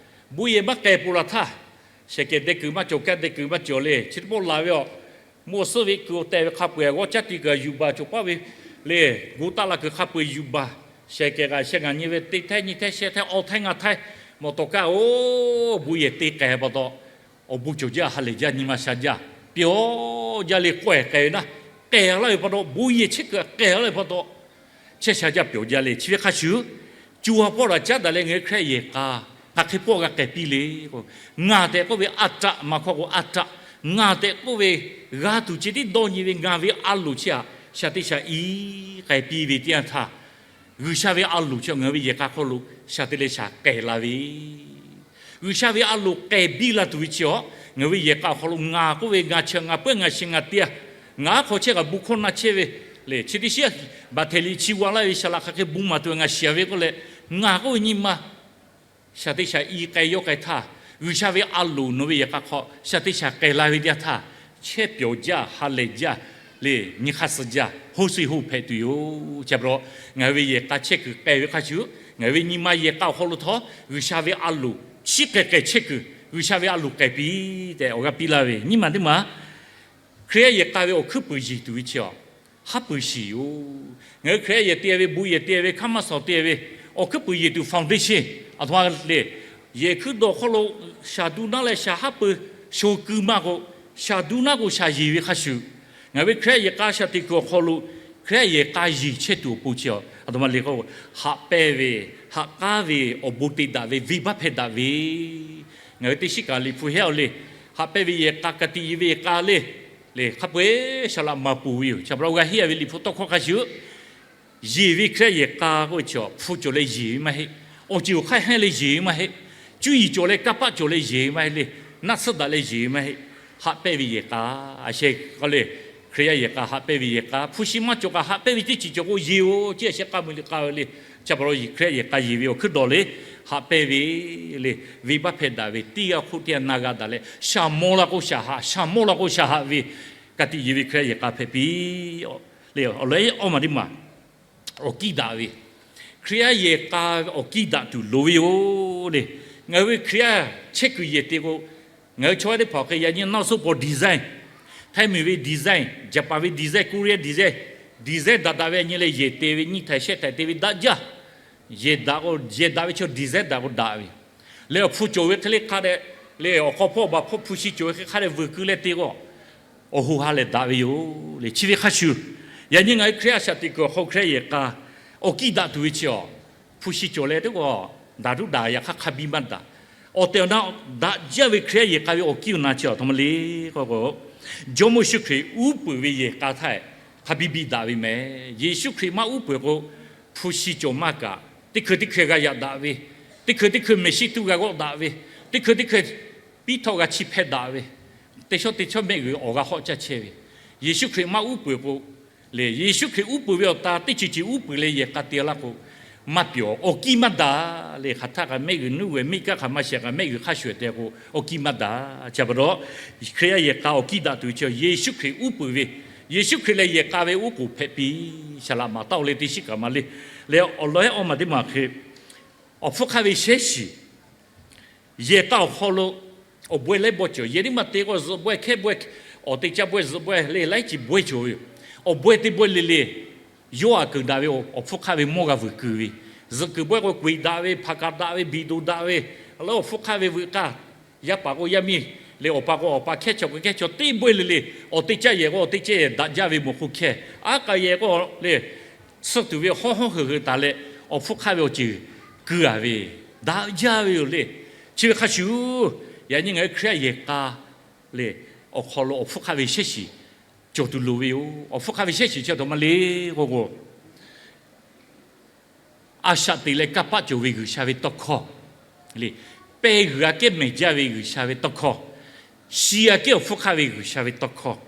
Bon yehˬ maˇ k'ehˬ peuˬ laˬ htaˇ, shehˍ kehˬ deh kuiˬ maˇ cawˬ, kaˆ deh kuiˬ maˇ cawˬ le, chi teˇ pawˆ laˬ ve a, mvuhˇ awˬ suhˉ ve kuiˬ awˬ tehˬ ve hk'a peu-eˬ g'awˇ caˇ ti kuiˬ yuˬ baˬ cawˬ paˉ ve le, gu taˆ la kuiˬ hk'a peu-eˬ yuˬ baˬ, shehˍ kehˬ kaꞈ sheh ngaˬ nyi ve teˇ htaiˇ nyiˇ htaiˇ shehˆ htaiˇ awˇ htaiˇ ngaˇ htaiˇ mawˬ tawˍ kaˇ oˬ, bon yehˬ te k'ehˬ pa taw, awˬ bon cawˬ jaˇ, ha lehˬ jaˇ, nyi ma sha jaˇ, pyawˬ jaˇ le, k'awehˬ k'ehˬ ve naˇ, k'ehˬ laˇ ve pa taw, bon yehˬ chehˇ kuiˬ k'ehˬ laˇ ve pa taw, chehˇ sha jaˇ pyawˬ jaˇ le. Chi ve hk'a shuˍ, co ha pawˆ daꞈ caˉ daꞈ leh ngaˬ hui Hkriꞈ yaˇ yehˬ k'a hk'aˬ hk'e pawˆ g'a k'ehˬ piˇ le k'o, ngaˬ tehꞈ k'oˆ ve a taˆ, maˇ hkawˇ k'o a taˆ, ngaˬ tehꞈ k'oˆ ve g'a tuˬ ceh tiˉ dawˇ nyi ve ngaˬ ve a loˍ chi htaꞈ shaˍ teˇ shaˍ i k'ehˬ piˇ ve teˇ yanˇ htaˇ, G'uiˬsha ve a loˍ chi ngaˬ hui ve yehˬ k'a hk'aw lo shaˍ te leh shaˍ k'ehˬ la ve G'uiˬsha ve a loˍ k'ehˬ biˇ la tuˬ ve chi a, ngaˬ hui ve yehˬ k'a awˬ hk'aw lo ngaˬ k'oˆ ve ngaˬ chi ngaˬ peuˬ ngaˬ shiˍ ngaˬ te-a, ngaˬ aˉ hk'aw chehˇ kaꞈ bon hkawˇ na chehˇ ve le, chi teˇ shiˉ baˬ htehˍ liꞈ chi g'a laˇ ve shaˍ laꞈ hk'aˬ hk'e bon maˍ tuˬ ngaˬ shiˍ-a ve k'oˆ leh, ngaˬ k'oˆ ve nyi ma shaˍ te shaˍ i k'ai yawˇ k'ai htaˇ, G'uiˬsha ve a loˍ nawˬ ve yehˬ k'a hk'aw shaˍ te shaˍ k'ehˬ la ve teˇ yanˇ htaˇ, chehˇ pyawˬ jaˇ, ha lehˬ jaˇ le, nyi hk'aˇ suh jaˇ, hoˇ suh hoˇ hpehꞈ tuˬ yoˬ. Chi pa taw, ngaˬ hui ve yehˬ k'a chehˇ kuiˬ k'ehˬ ve hk'a shuˍ, ngaˬ hui ve nyi ma yehˬ k'a awˬ hk'aw lo htawˇ G'uiˬsha ve a loˍ chiˉ k'ehˬ k'ehˬ chehˇ kuiˬ, G'uiˬsha ve a loˍ k'ehˬ piˇ tehꞈ awˬ g'aˇ piˇ laˇ ve nyi ma teˇ maˬ Hkriꞈ yaˇ yehˬ k'a ve awˬ hkuiˉ puiˍ yeˬ tuˬ ve chi a, haˉ pui shiˍ yoˬ. Ngaˬ hui Hkriꞈ yaˇ yehˬ te ve, bon yehˬ te ve, hkaˇ maˇ shawˍ te ve, awˬ hkuiˉ puiˍ yeˬ tuˬ foundation, aˬ htoꞈ ma le, yehˬ hkuiˉ dawˬ hk'aw lo shaˍ duˇ naˉ leh shaˍ haˉ pui sho keu maˇ k'o, shaˍ duˇ naˉ k'o shaˍ yeˬ ve hk'a shuˍ, ngaˬ hui ve Hkriꞈ yaˇ yehˬ k'a shaˍ te kuiˬ awˬ hk'aw lo Hkriꞈ yaˇ yehˬ k'a yeˬ chehˇ tuˬ awˬ pon chi a, aˬ htoꞈ ma le k'o, haꞈ pehnˇ ve, haꞈ k'aˉ ve, awˬ bon te daꞈ ve, venˇbaˆ hpehˇ daꞈ ve, ngaˬ hui teˇ shiˉ kaꞈ Liꞈ hpu hehˉ-aw le, haꞈ pehnˇ ve yehˬ k'a, ka tiꞈ yeˬ ve yehˬ k'a le, le hk'a peu-eˬ shaˍ laꞈ maˍ peuˬ ve yoˬ. Chi pa taw g'a henˇ-a ve Liꞈ hpu tawˇ hkawˇ hk'a shuˍ, yeˬ ve Hkriꞈ yaˇ yehˬ k'a k'oˆ ve chi a, hpu cawˬ leh yeˬ ve maˇ heˆ. Awˬ ceuˬ awˬ hk'aˇ hehnˇ leh yeˬ ve maˇ heˆ. Cuˇ yiˍ cawˬ leh kanˇ paˆ cawˬ leh yeˬ ve maˇ heˆ le. Naˆ tsuhˇ daꞈ leh yeˬ ve maˇ heˆ. Haꞈ pehnˇ ve yehˬ k'a, a sheh k'o le, Hkriꞈ yaˇ yehˬ k'a haꞈ pehnˇ ve yehˬ k'a, hpu shi maˇ cawˬ kaꞈ haꞈ pehnˇ ve teˇ ceuˬ cawˬ k'o yeˬ-oˬ, chi a sheh k'a mui liꞈ k'a ve le. Chi pa taw Hkriꞈ yaˇ yehˬ k'a yeˬ ve awˬ hkuiˉ dawˬ le, haꞈ pehnˇ ve le, venˇbaˆ hpehˇ daꞈ ve, teˇ g'aˇ hk'oˆ teˇ g'aˇ na g'a daꞈ leh, shaˍ mawˇ la k'o shaˍ haꞈ, shaˍ mawˇ la k'o shaˍ haꞈ ve, ka tiꞈ yeˬ ve Hkriꞈ yaˇ yehˬ k'a hpehꞈ piˇ le. Awˬ leh awˇ maˬ teˇ maˬ awˬ kiˇ daꞈ ve, Hkriꞈ yaˇ yehˬ k'a awˬ kiˇ daꞈ tuˬ loˍ ve yoˬ le. Ngaˬ hui ve Hkriꞈ yaˇ chehˇ kuiˬ yehˬ te k'o, ngaˬ hui chaw yaˇ teˇ hpaˍ hk'e yaꞈ nyi naˆ suhˉ paw design, Htaiˇ miˬ ve design, Jaˍpaˍ ve design, Koˇreˇ design, design daꞈ daꞈ ve yaꞈ nyi leh yehˬ te ve nyiˇ htaiˍ shehˆ htaiˍ te ve daꞈ jaˇ. Yehˬ daꞈ k'o, yehˬ daꞈ ve chaw design daꞈ k'o daꞈ ve. Leh awˬ hpu cawˬ ve hk'e le hk'a dehꞈ, leh awˬ hk'aw hpawˇ baˬ hpawˇ hpu shi cawˬ ve hk'e hk'a dehꞈ vuiˬ keu leh te k'o, awˬ hoꞈ ha lehˬ daꞈ ve yoˬ le. Chi ve hk'a shuˍ, yaꞈ nyi ngaˬ hui Hkriꞈ yaˇ a shaꞈ teꞈ kuiˬ awˬ hk'aw Hkriꞈ yaˇ yehˬ k'a awˬ kiˇ daꞈ tuˬ ve chi awˬ, hpu shi cawˬ leh teˇ k'o daꞈ duˉ daꞈ, yaꞈ hk'aˇ hk'a biˇ maˇ daꞈ. Awˬ tehˬ awˬ na daꞈ jaˇ ve Hkriꞈ yaˇ yehˬ k'a ve awˬ kiˇ awˬ na chi awˬ htoꞈ ma le k'o k'o, Jawˇmawˇ Yeˍsuˆ Hkriꞈ uˉ peunˍ ve yehˬ k'a htaˇ hk'a biˇ biˇ daꞈ ve meh. Yeˍsuˆ Hkriꞈ maˇ uˉ peunˍ k'o, hpu shi cawˬ maˇ kaꞈ, teˇ hkui teˇ hkui g'a yaꞈ daꞈ ve, teˇ hkui teˇ hkui mehˍ shiˉ tuˇ g'a g'awˆ daꞈ ve, teˇ hkui teˇ hkui piˇ htawˇ g'a chiˇ hpehˇ daꞈ ve, teˇ shawˉ teˇ shawˉ mehˆ g'uiˬ awˬ g'a hawˆ caˇ chehˇ ve, Yeˍsuˆ Hkriꞈ maˇ uˉ peunˍ k'o, le, Yeˍsuˆ Hkriꞈ uˉ peunˍ ve awˬ ta teˇ ceuˬ ceuˬ uˉ peunˍ leh yehˬ k'a te laˇ k'o, maˇ pyawˬ, awˬ kiˇ maˇ daꞈ le. Hk'aˬ htaˇ kaꞈ mehˆ g'uiˬ nuˇ g'uiˬ miˆ kaˆ hk'aˬ ma shehˍ kaꞈ mehˆ g'uiˬ hk'a shuˍ te k'o, awˬ kiˇ maˇ daꞈ. Chi pa taw, Hkriꞈ yaˇ yehˬ k'a awˬ kiˇ daꞈ tuˬ ve chi Yeˍsuˆ Hkriꞈ uˉ peunˍ ve, Yeˍsuˆ Hkriꞈ leh yehˬ k'a ve oˉ k'oˍ hpehꞈ piˇ. Saˍ laꞈ maˍ taˇ oˬ leh teˇ shiˉ kaꞈ ma le, leh awˬ lawn ehˉ awˇ maˬ teˇ maˬ hk'e, awˬ hpfuhˇ hk'aˆ ve shehˉ shiˍ yehˬ k'a awˬ hk'aw lo awˬ bawehˇ leh bawehˇ cawˬ. Yehˬ teˇ maˬ te k'o zuhꞈ bawehˇ hkehˉ bawehˇ, awˬ te caˇ bawehˇ zuhꞈ bawehˇ le laiˉ ceuˬ bawehˇ cawˬ ve yoˬ. Awˬ bawehˇ teˇ bawehˇ le le yawˇ aꞈ keunˍ daꞈ ve awˬ hpfuhˇ hk'aˆ ve mawˇ g'a vuiˬ kuiˬ ve, zuhꞈ kuiˬ bawehˇ k'o k'oꞈ-e daꞈ ve, hpaˍ kaꞈ daꞈ ve, biˬ doˍ daꞈ ve, leh awˬ hpfuhˇ hk'aˆ ve veuꞈ k'aˇ, yaˇ paˍ k'o yaˇ miˇ, leh awˬ pa k'o awˬ pa hkehˉ chaw k'o hkehˉ chaw teˇ bawehˇ le le, awˬ te caˇ yehˬ k'o awˬ te caˇ yehˬ daꞈ jaˇ ve mawˬ hk'oˆ hkehˇ, aˉ k'a yehˬ k'o le suh tuˬ ve hawˉ hawˉ heuˬ heuˬ taˍ leh, awˬ hpfuhˇ hk'aˆ ve awˬ ceuˬ keu-a ve, daꞈ jaˇ ve yoˬ le. Chi ve hk'a shuˍ, yaꞈ nyi ngaˬ hui Hkriꞈ yaˇ yehˬ k'a le awˬ hk'aw lo awˬ hpfuhˇ hk'aˆ ve shehˉ shiˍ cawˬ tuˬ loˍ ve yoˬ. Awˬ hpfuhˇ hk'aˆ ve shehˉ shiˍ chi awˬ htoꞈ ma le k'o k'o, a shaꞈ teꞈ leh kanˇ paˆ cawˬ ve G'uiˬsha ve tawˇ hkawˇ le, pehˇ g'uiˬ aꞈ kehˉ mehˬ jaˇ ve G'uiˬsha ve tawˇ hkawˇ, shi aꞈ kehˉ awˬ hpfuhˇ hk'aˆ ve G'uiˬsha ve tawˇ hkawˇ,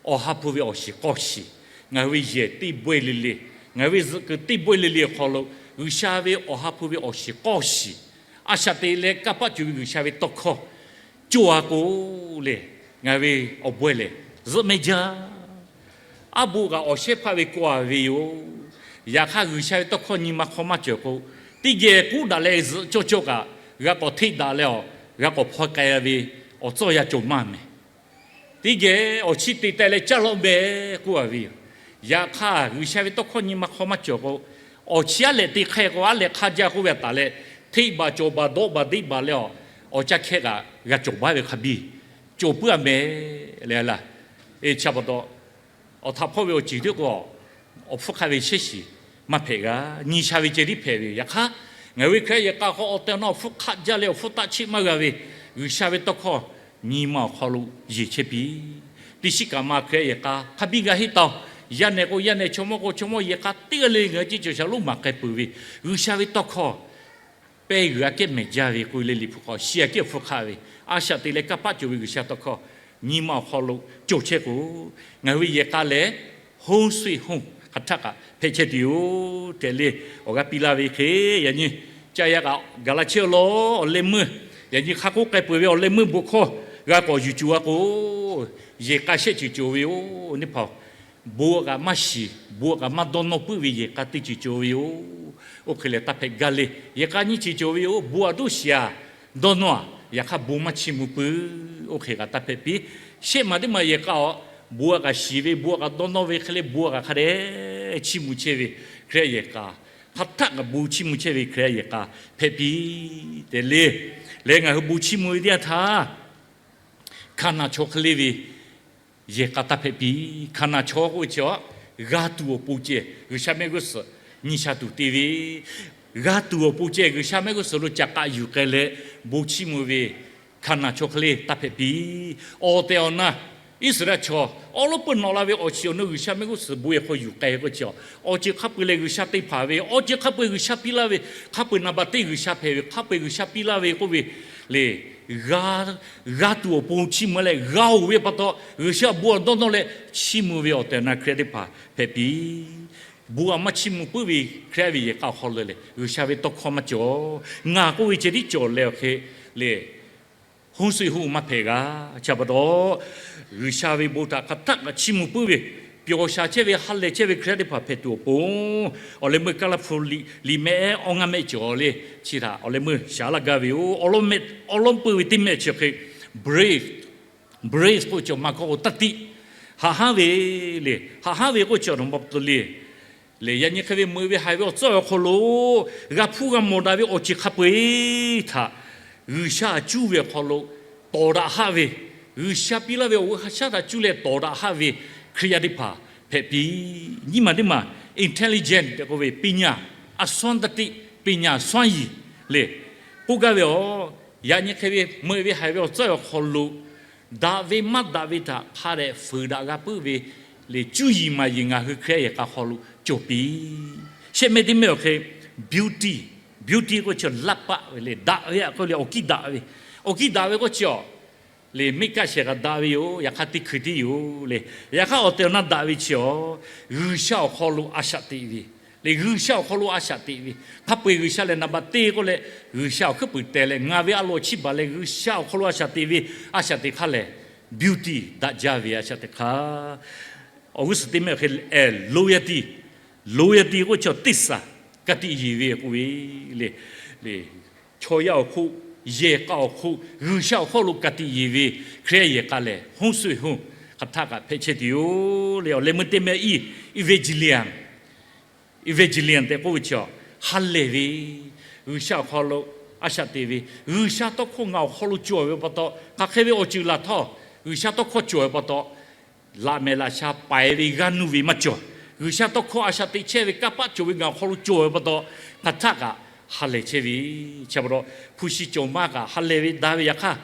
awˬ ha hpu ve awˬ shiˍ k'awˇ shiˍ, ngaˬ hui ve yehˬ teˇ bawehˇ le le, ngaˬ hui ve zuhꞈ kuiˬ teˇ bawehˇ le le awˬ hk'aw lo G'uiˬsha ve awˬ ha hpu ve awˬ shiˍ k'awˇ shiˍ, a shaꞈ teꞈ leh kanˇ paˆ cawˬ ve G'uiˬsha ve tawˇ hkawˇ cawˬ-a k'o le, ngaˬ hui ve awˬ bawehˇ lehˬ zuhˆ mehˆ jaˇ. Aˉ bo kaꞈ awˬ shehˉ hpaˇ ve kawˆ-a ve yoˬ. Yaꞈ hk'aˇ, G'uiˬsha ve tawˇ hkawˇ nyi ma hk'aw maˇ cawˬ k'o, teˇ geh k'oˆ daꞈ leh zuhꞈ cawˇ cawˇ kaꞈ, g'a k'awꞈ hteˆ daꞈ leh awˬ g'a k'awꞈ hpaw k'ai ve awˬ tcuhˇ yaˇ cawˬ maˇ mehˍ. Teˇ geh awˬ chiˇ te teh leh caˇ lawˆ meh k'oˆ-a ve yoˬ. Yaꞈ hk'aˇ, G'uiˬsha ve tawˇ hkawˇ nyi ma hk'aw maˇ cawˬ k'o, awˬ chiˇ aˉ lehꞈ te hk'e k'o aˉ lehꞈ hk'a jaˇ k'oˆ ve taˍ leh, hteˆ baˬ cawˬ baˬ dawˆ baˬ deˆ baˬ leh awˬ, awˬ caˇ hkehˇ kaꞈ g'a cawˬ baˬ ve hk'a biˇ cawˬ puiˉ-a meh le. Chi pa taw, awˬ htaꞈ hpawˇ ve awˬ ceuˬ tiˉ k'o, awˬ hpfuhˇ hk'aˆ ve shehˉ shiˍ maˇ hpehꞈ g'a. Nyi sha ve ceh tiˉ hpehꞈ ve yoˬ. Yaꞈ hk'aˇ, ngaˬ hui ve Hkriꞈ yaˇ yehˬ k'a hk'aw awˬ tehˬ awˬ na awˬ hpfuhˇ hk'aˆ jaˇ leh awˬ hpfuhˇ taˆ chiˆ maˇ g'a ve G'uiˬsha ve tawˇ hkawˇ nyi ma awˬ hk'aw lo yeˬ chehˇ piˇ. Teˇ shiˉ kaꞈ ma Hkriꞈ yaˇ yehˬ k'a hk'a biˇ g'a henˇ taˍ-oˬ. Yaˇ nehˬ k'o yaˇ nehˬ, chaw mawˇ k'o chaw mawˇ, yehˬ k'a teˇ g'aˇ le ngaˬ hui ceˇ cawˬ shaˍ lonˉ maˍ k'ai peuˬ ve G'uiˬsha ve tawˇ hkawˇ pehˇ g'uiˬ aꞈ kehˉ mehˬ jaˇ ve k'oˆ ve le, Liꞈ hpu hk'aw shi aꞈ kehˉ awˬ hpfuhˇ hk'aˆ ve, a shaꞈ teꞈ leh kanˇ paˆ cawˬ ve G'uiˬsha tawˇ hkawˇ nyi ma awˬ hk'aw lo cawˬ chehˇ k'o, ngaˬ hui ve yehˬ k'a lehˬ, host sweet home hk'aˬ htaˇ kaꞈ hpehꞈ chehˇ tuˬ yoˬ tehꞈ le, awˬ g'aˇ piˇ laˇ ve hk'e, yaꞈ nyi caˇ yaˇ kaꞈ gaˬ la chehˇ-a lawˬ. Awˬ leh meuˇ, yaꞈ nyi hk'a k'oˆ k'ai peuˬ ve awˬ leh meuˇ bon hkawˇ g'a k'awꞈ yuˬ cuˬ-a k'o, yehˬ k'a shehˆ ceuˬ cawˬ ve yoˬ. Neˇ hpaˍ, bon kaꞈ maˇ shiˍ, bon kaꞈ maˇ dawˇ nawˇ puiˉ ve yehˬ k'a teˇ ceuˬ cawˬ ve yoˬ. Oˇ hk'e lehˬ, taˇ hpehꞈ gaˇ le. Yehˬ k'a nyiˇ ceuˬ cawˬ ve yoˬ. Bon aꞈ duˉ shiˍ-a, dawˇ nawˇ-a, yaꞈ hk'aˇ bon maˇ chiˇ mvuh puiˉ. Oˇ hk'e kaꞈ taˇ hpehꞈ piˇ. Shehˆ maˬ teˇ maˬ yehˬ k'a-a, bon kaꞈ shiˍ ve, bon kaꞈ dawˇ nawˇ ve hk'e le, bon kaꞈ hk'a dehꞈ chiˇ mvuh chehˇ ve Hkriꞈ yaˇ yehˬ k'a, hk'aˬ htaˆ kaꞈ bon chiˇ mvuh chehˇ ve Hkriꞈ yaˇ yehˬ k'a hpehꞈ piˇ tehꞈ le. Leh ngaˬ hui bon chiˇ mvuh ve teˇ yanˇ htaˇ, Hkaˍnanˍ chaw hk'e le ve yehˬ k'a taˇ hpehꞈ piˇ. Hkaˍnanˍ chaw k'oˆ ve chi-a, g'a tuˬ awˬ pon ceh G'uiˬsha mehˆ g'uˇ suhˍ nyi sha tuˬ te ve, g'a tuˬ awˬ pon ceh G'uiˬsha mehˆ g'uˇ suhˍ lo caꞈ k'aꞈ yuˬ k'ai leh bon chiˇ mvuh ve Hkaˍnanˍ chaw hk'e le taˇ hpehꞈ piˇ. Awˬ tehˬ awˬ na Iˉsaˍreˍlaˆ chaw awˉ lawˉ peuˇ nawꞈ la ve awˬ shiˍ awˬ nu G'uiˬsha mehˆ g'uˇ suhˍ bon yehˬ hk'aw yuˬ k'ai k'o chi-a, awˬ ceuˬ hk'a peu-eˬ lehˬ G'uiˬsha te hpaˍ ve, awˬ ceuˬ hk'a peu-eˬ G'uiˬsha piˇ laˇ ve, hk'a peu-eˬ naˍ baˬ teˇ G'uiˬsha hpehꞈ ve, hk'a peu-eˬ G'uiˬsha piˇ laˇ ve k'oˆ ve le, g'a, g'a tuˬ awˬ pon chiˇ mvuh leh g'a-oˬ ve pa taw, G'uiˬsha bon aꞈ dawˇ nawˇ leh chiˇ mvuh ve awˬ tehˬ awˬ na Hkriꞈ yaˇ teˇ hpaˍ hpehꞈ piˇ. Bon aꞈ maˇ chiˇ mvuh puiˉ ve Hkriꞈ yaˇ ve yehˬ k'a awˬ hk'aw lo lehˬ, G'uiˬsha ve tawˇ hkawˇ maˇ cawˬ. Ngaˬ k'oˆ ve ceh tiˉ cawˬ leh awˬ hk'e le, host sweet home maˇ hpehꞈ g'a. Chi pa taw, G'uiˬsha ve bon htaꞈ hk'aˬ htaˆ kaꞈ chiˇ mvuh puiˉ ve, pyawˬ shaˍ chehˇ ve, ha lehˬ chehˇ ve Hkriꞈ yaˇ teˇ hpaˍ hpehꞈ tuˬ awˬ pon, awˬ leh meuˇ Kaˇlaˇ hpu liꞈ mehˆ awˇ ngaˇ mehˆ cawˬ le, chi htaꞈ awˬ leh meuˇ shaˍ laˇ gaˇ ve yoˬ. Awˬ lawn meuˇ, awˬ lawn peuˇ ve teˇ mehˆ chi hk'e, brave, brave k'oˆ cawˬ maˇ k'oˆ k'o taˇ tiˆ, haꞈ hanˉ ve le. Haꞈ hanˉ ve k'oˆ cawˬ nawˬ ma pa taw le, lehˬ yaꞈ nyi hk'e ve meuꞈ ve haiˬ ve awˬ tcuhˉ awˬ hk'aw lo g'a hpuˇ g'a mawˬ daꞈ ve awˬ ceuˬ hk'a peu-eˬ htaꞈ G'uiˬsha cuˇ ve awˬ hk'aw lo tawˍ daꞈ haˆ ve, G'uiˬsha piˇ laˇ ve awˬ g'uˇ ha shaˉ htaꞈ cuˇ leh tawˍ daꞈ haˆ ve Hkriꞈ yaˇ teˇ hpaˍ hpehꞈ piˇ. Nyiˇ maˬ teˇ maˬ intelligent tehꞈ k'oˆ ve ပညာ, အစွမ်းသတ္တိ, ပညာစွမ်းရည် le. K'oˆ gaˇ ve awˬ, yaꞈ nyi hk'e ve meuꞈ ve haiˬ ve awˬ tcuhˉ awˬ hk'aw lo daꞈ ve maˇ daꞈ ve htaꞈ hk'a dehꞈ fuiˍ daꞈ g'a puiˉ ve le, cuˇ yiˍ maˍ yiˍ ngaˬ hui Hkriꞈ yaˇ yehˬ k'a hk'aw lo cawˬ piˇ. Shehˆ mehˆ teˇ mehˆ awˬ hk'e beauty, beauty k'oˆ chi laˇ paˆ ve le, daꞈ ve aꞈ k'oˆ le, awˬ kiˇ daꞈ ve, awˬ kiˇ daꞈ ve k'oˆ chi awˬ le, mehˆ kaˆ shehˍ kaꞈ daꞈ ve yoˬ. Yaꞈ hk'aˇ teˇ hkui tiˉ yoˬ le. Yaꞈ hk'aˇ awˬ tehˬ awˬ na daꞈ ve chi awˬ, G'uiˬsha awˬ hk'aw lo a shaꞈ teꞈ ve le. G'uiˬsha awˬ hk'aw lo a shaꞈ teꞈ ve, hk'a peu-eˬ G'uiˬsha lehˬ နံပါတ် teˇ k'oˆ leh, G'uiˬsha awˬ hkuiˉ puiˍ teh leh ngaˬ ve a loˍ chiˇ baˬ leh G'uiˬsha awˬ hk'aw lo a shaꞈ teꞈ ve, a shaꞈ teꞈ hk'a lehˬ beauty, daꞈ jaˇ ve a shaꞈ teꞈ hk'a. Awˬ g'uˇ suhˍ teˇ mehˆ awˬ hk'e loyalty, loyalty k'oˆ chi teˇ saˍ ka tiꞈ yeˬ ve k'oˆ ve le. Chaw yaˇ awˬ hk'oˆ, yehˬ k'a awˬ hk'oˆ, G'uiˬsha awˬ hk'aw lo ka tiꞈ yeˬ ve Hkriꞈ yaˇ yehˬ k'a lehˬ, ဟိုးစွေႈဟိုး hk'aˬ htaˆ kaꞈ hpehꞈ chehˇ tuˬ yoˬ le. Awˬ leh meuˇ teˇ mehˆ iˉ, evangelist, evangelist tehꞈ k'oˆ ve chi, ha lehˬ ve, G'uiˬsha awˬ hk'aw lo a shaꞈ teꞈ ve, G'uiˬsha tawˇ hkawˇ ngaˬ awˬ hk'aw lo cawˬ ve pa taw, hk'aˬ hk'e ve awˬ ceuˬ laˬ htawˇ, G'uiˬsha tawˇ hkawˇ cawˬ ve pa taw, laꞈ mehˍ laꞈ sha paiˍ ve g'aˇ nuˇ ve maˇ cawˬ. G'uiˬsha tawˇ hkawˇ a shaꞈ teꞈ chehˇ ve kanˇ paˆ cawˬ ve ngaˬ awˬ hk'aw lo cawˬ ve pa taw, hk'aˬ htaˆ kaꞈ ha lehˬ chehˇ ve. Chi pa taw, hpu shi cawˬ maˇ kaꞈ ha lehˬ ve daꞈ ve. Yaꞈ hk'aˇ,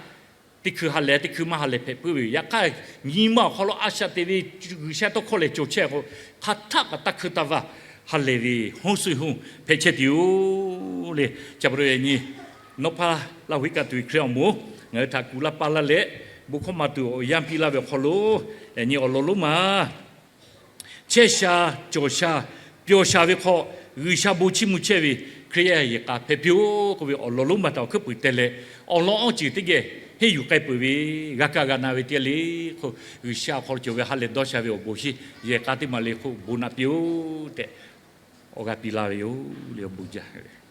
teˇ hkui ha lehˬ, teˇ hkui maˇ ha lehˬ hpehꞈ puiˉ ve yoˬ. Yaꞈ hk'aˇ, nyi ma awˬ hk'aw lo a shaꞈ teꞈ ve G'uiˬsha tawˇ hkawˇ lehˬ cawˬ chehˇ k'o, hk'aˬ htaˆ kaꞈ taˇ hkuiˇ taˇ vaˇ ha lehˬ ve, ဟိုးစွေꞈဟိုး hpehꞈ chehˇ tuˬ yoˬ le. Chi pa taw yaꞈ nyi, nawˉ hpaˇ Laˇ huˍ iˉ kaˆ tuˬ ve Hkriꞈ awˬ moˍ ngaˬ hui htaꞈ kuˬ laˇ paˇ laˇ leh, bon hkawˇ maˇ tuˬ awˬ yanˇ piˇ laˇ ve awˬ hk'aw lo, yaꞈ nyi awˬ lawn lonˉ ma chehˇ sha, cawˬ sha, pyawˬ sha ve hk'aw, G'uiˬsha bon chiˇ mvuh chehˇ ve Hkriꞈ yaˇ yehˬ k'a hpehꞈ piˇ-oˆ k'oˆ ve awˬ lawn lonˉ ma htaꞈ awˬ hkuiˉ puiˍ teh leh, awˬ lawn awˬ ceuˬ teˇ geh henˇ yuˬ k'ai peuˬ ve, g'a kaˇ g'a na ve teˇ g'aˇ le hk'oˆ, G'uiˬsha awˬ hk'aw lo cawˬ ve ha lehˬ dawˇ sha ve awˬ bon shinˉ yehˬ k'a teˇ maˬ le hk'oˆ bon naꞈ piˇ-oˆ tehꞈ, awˬ g'a piˇ laˇ ve yoˬ le. Awˬ bon jaˇ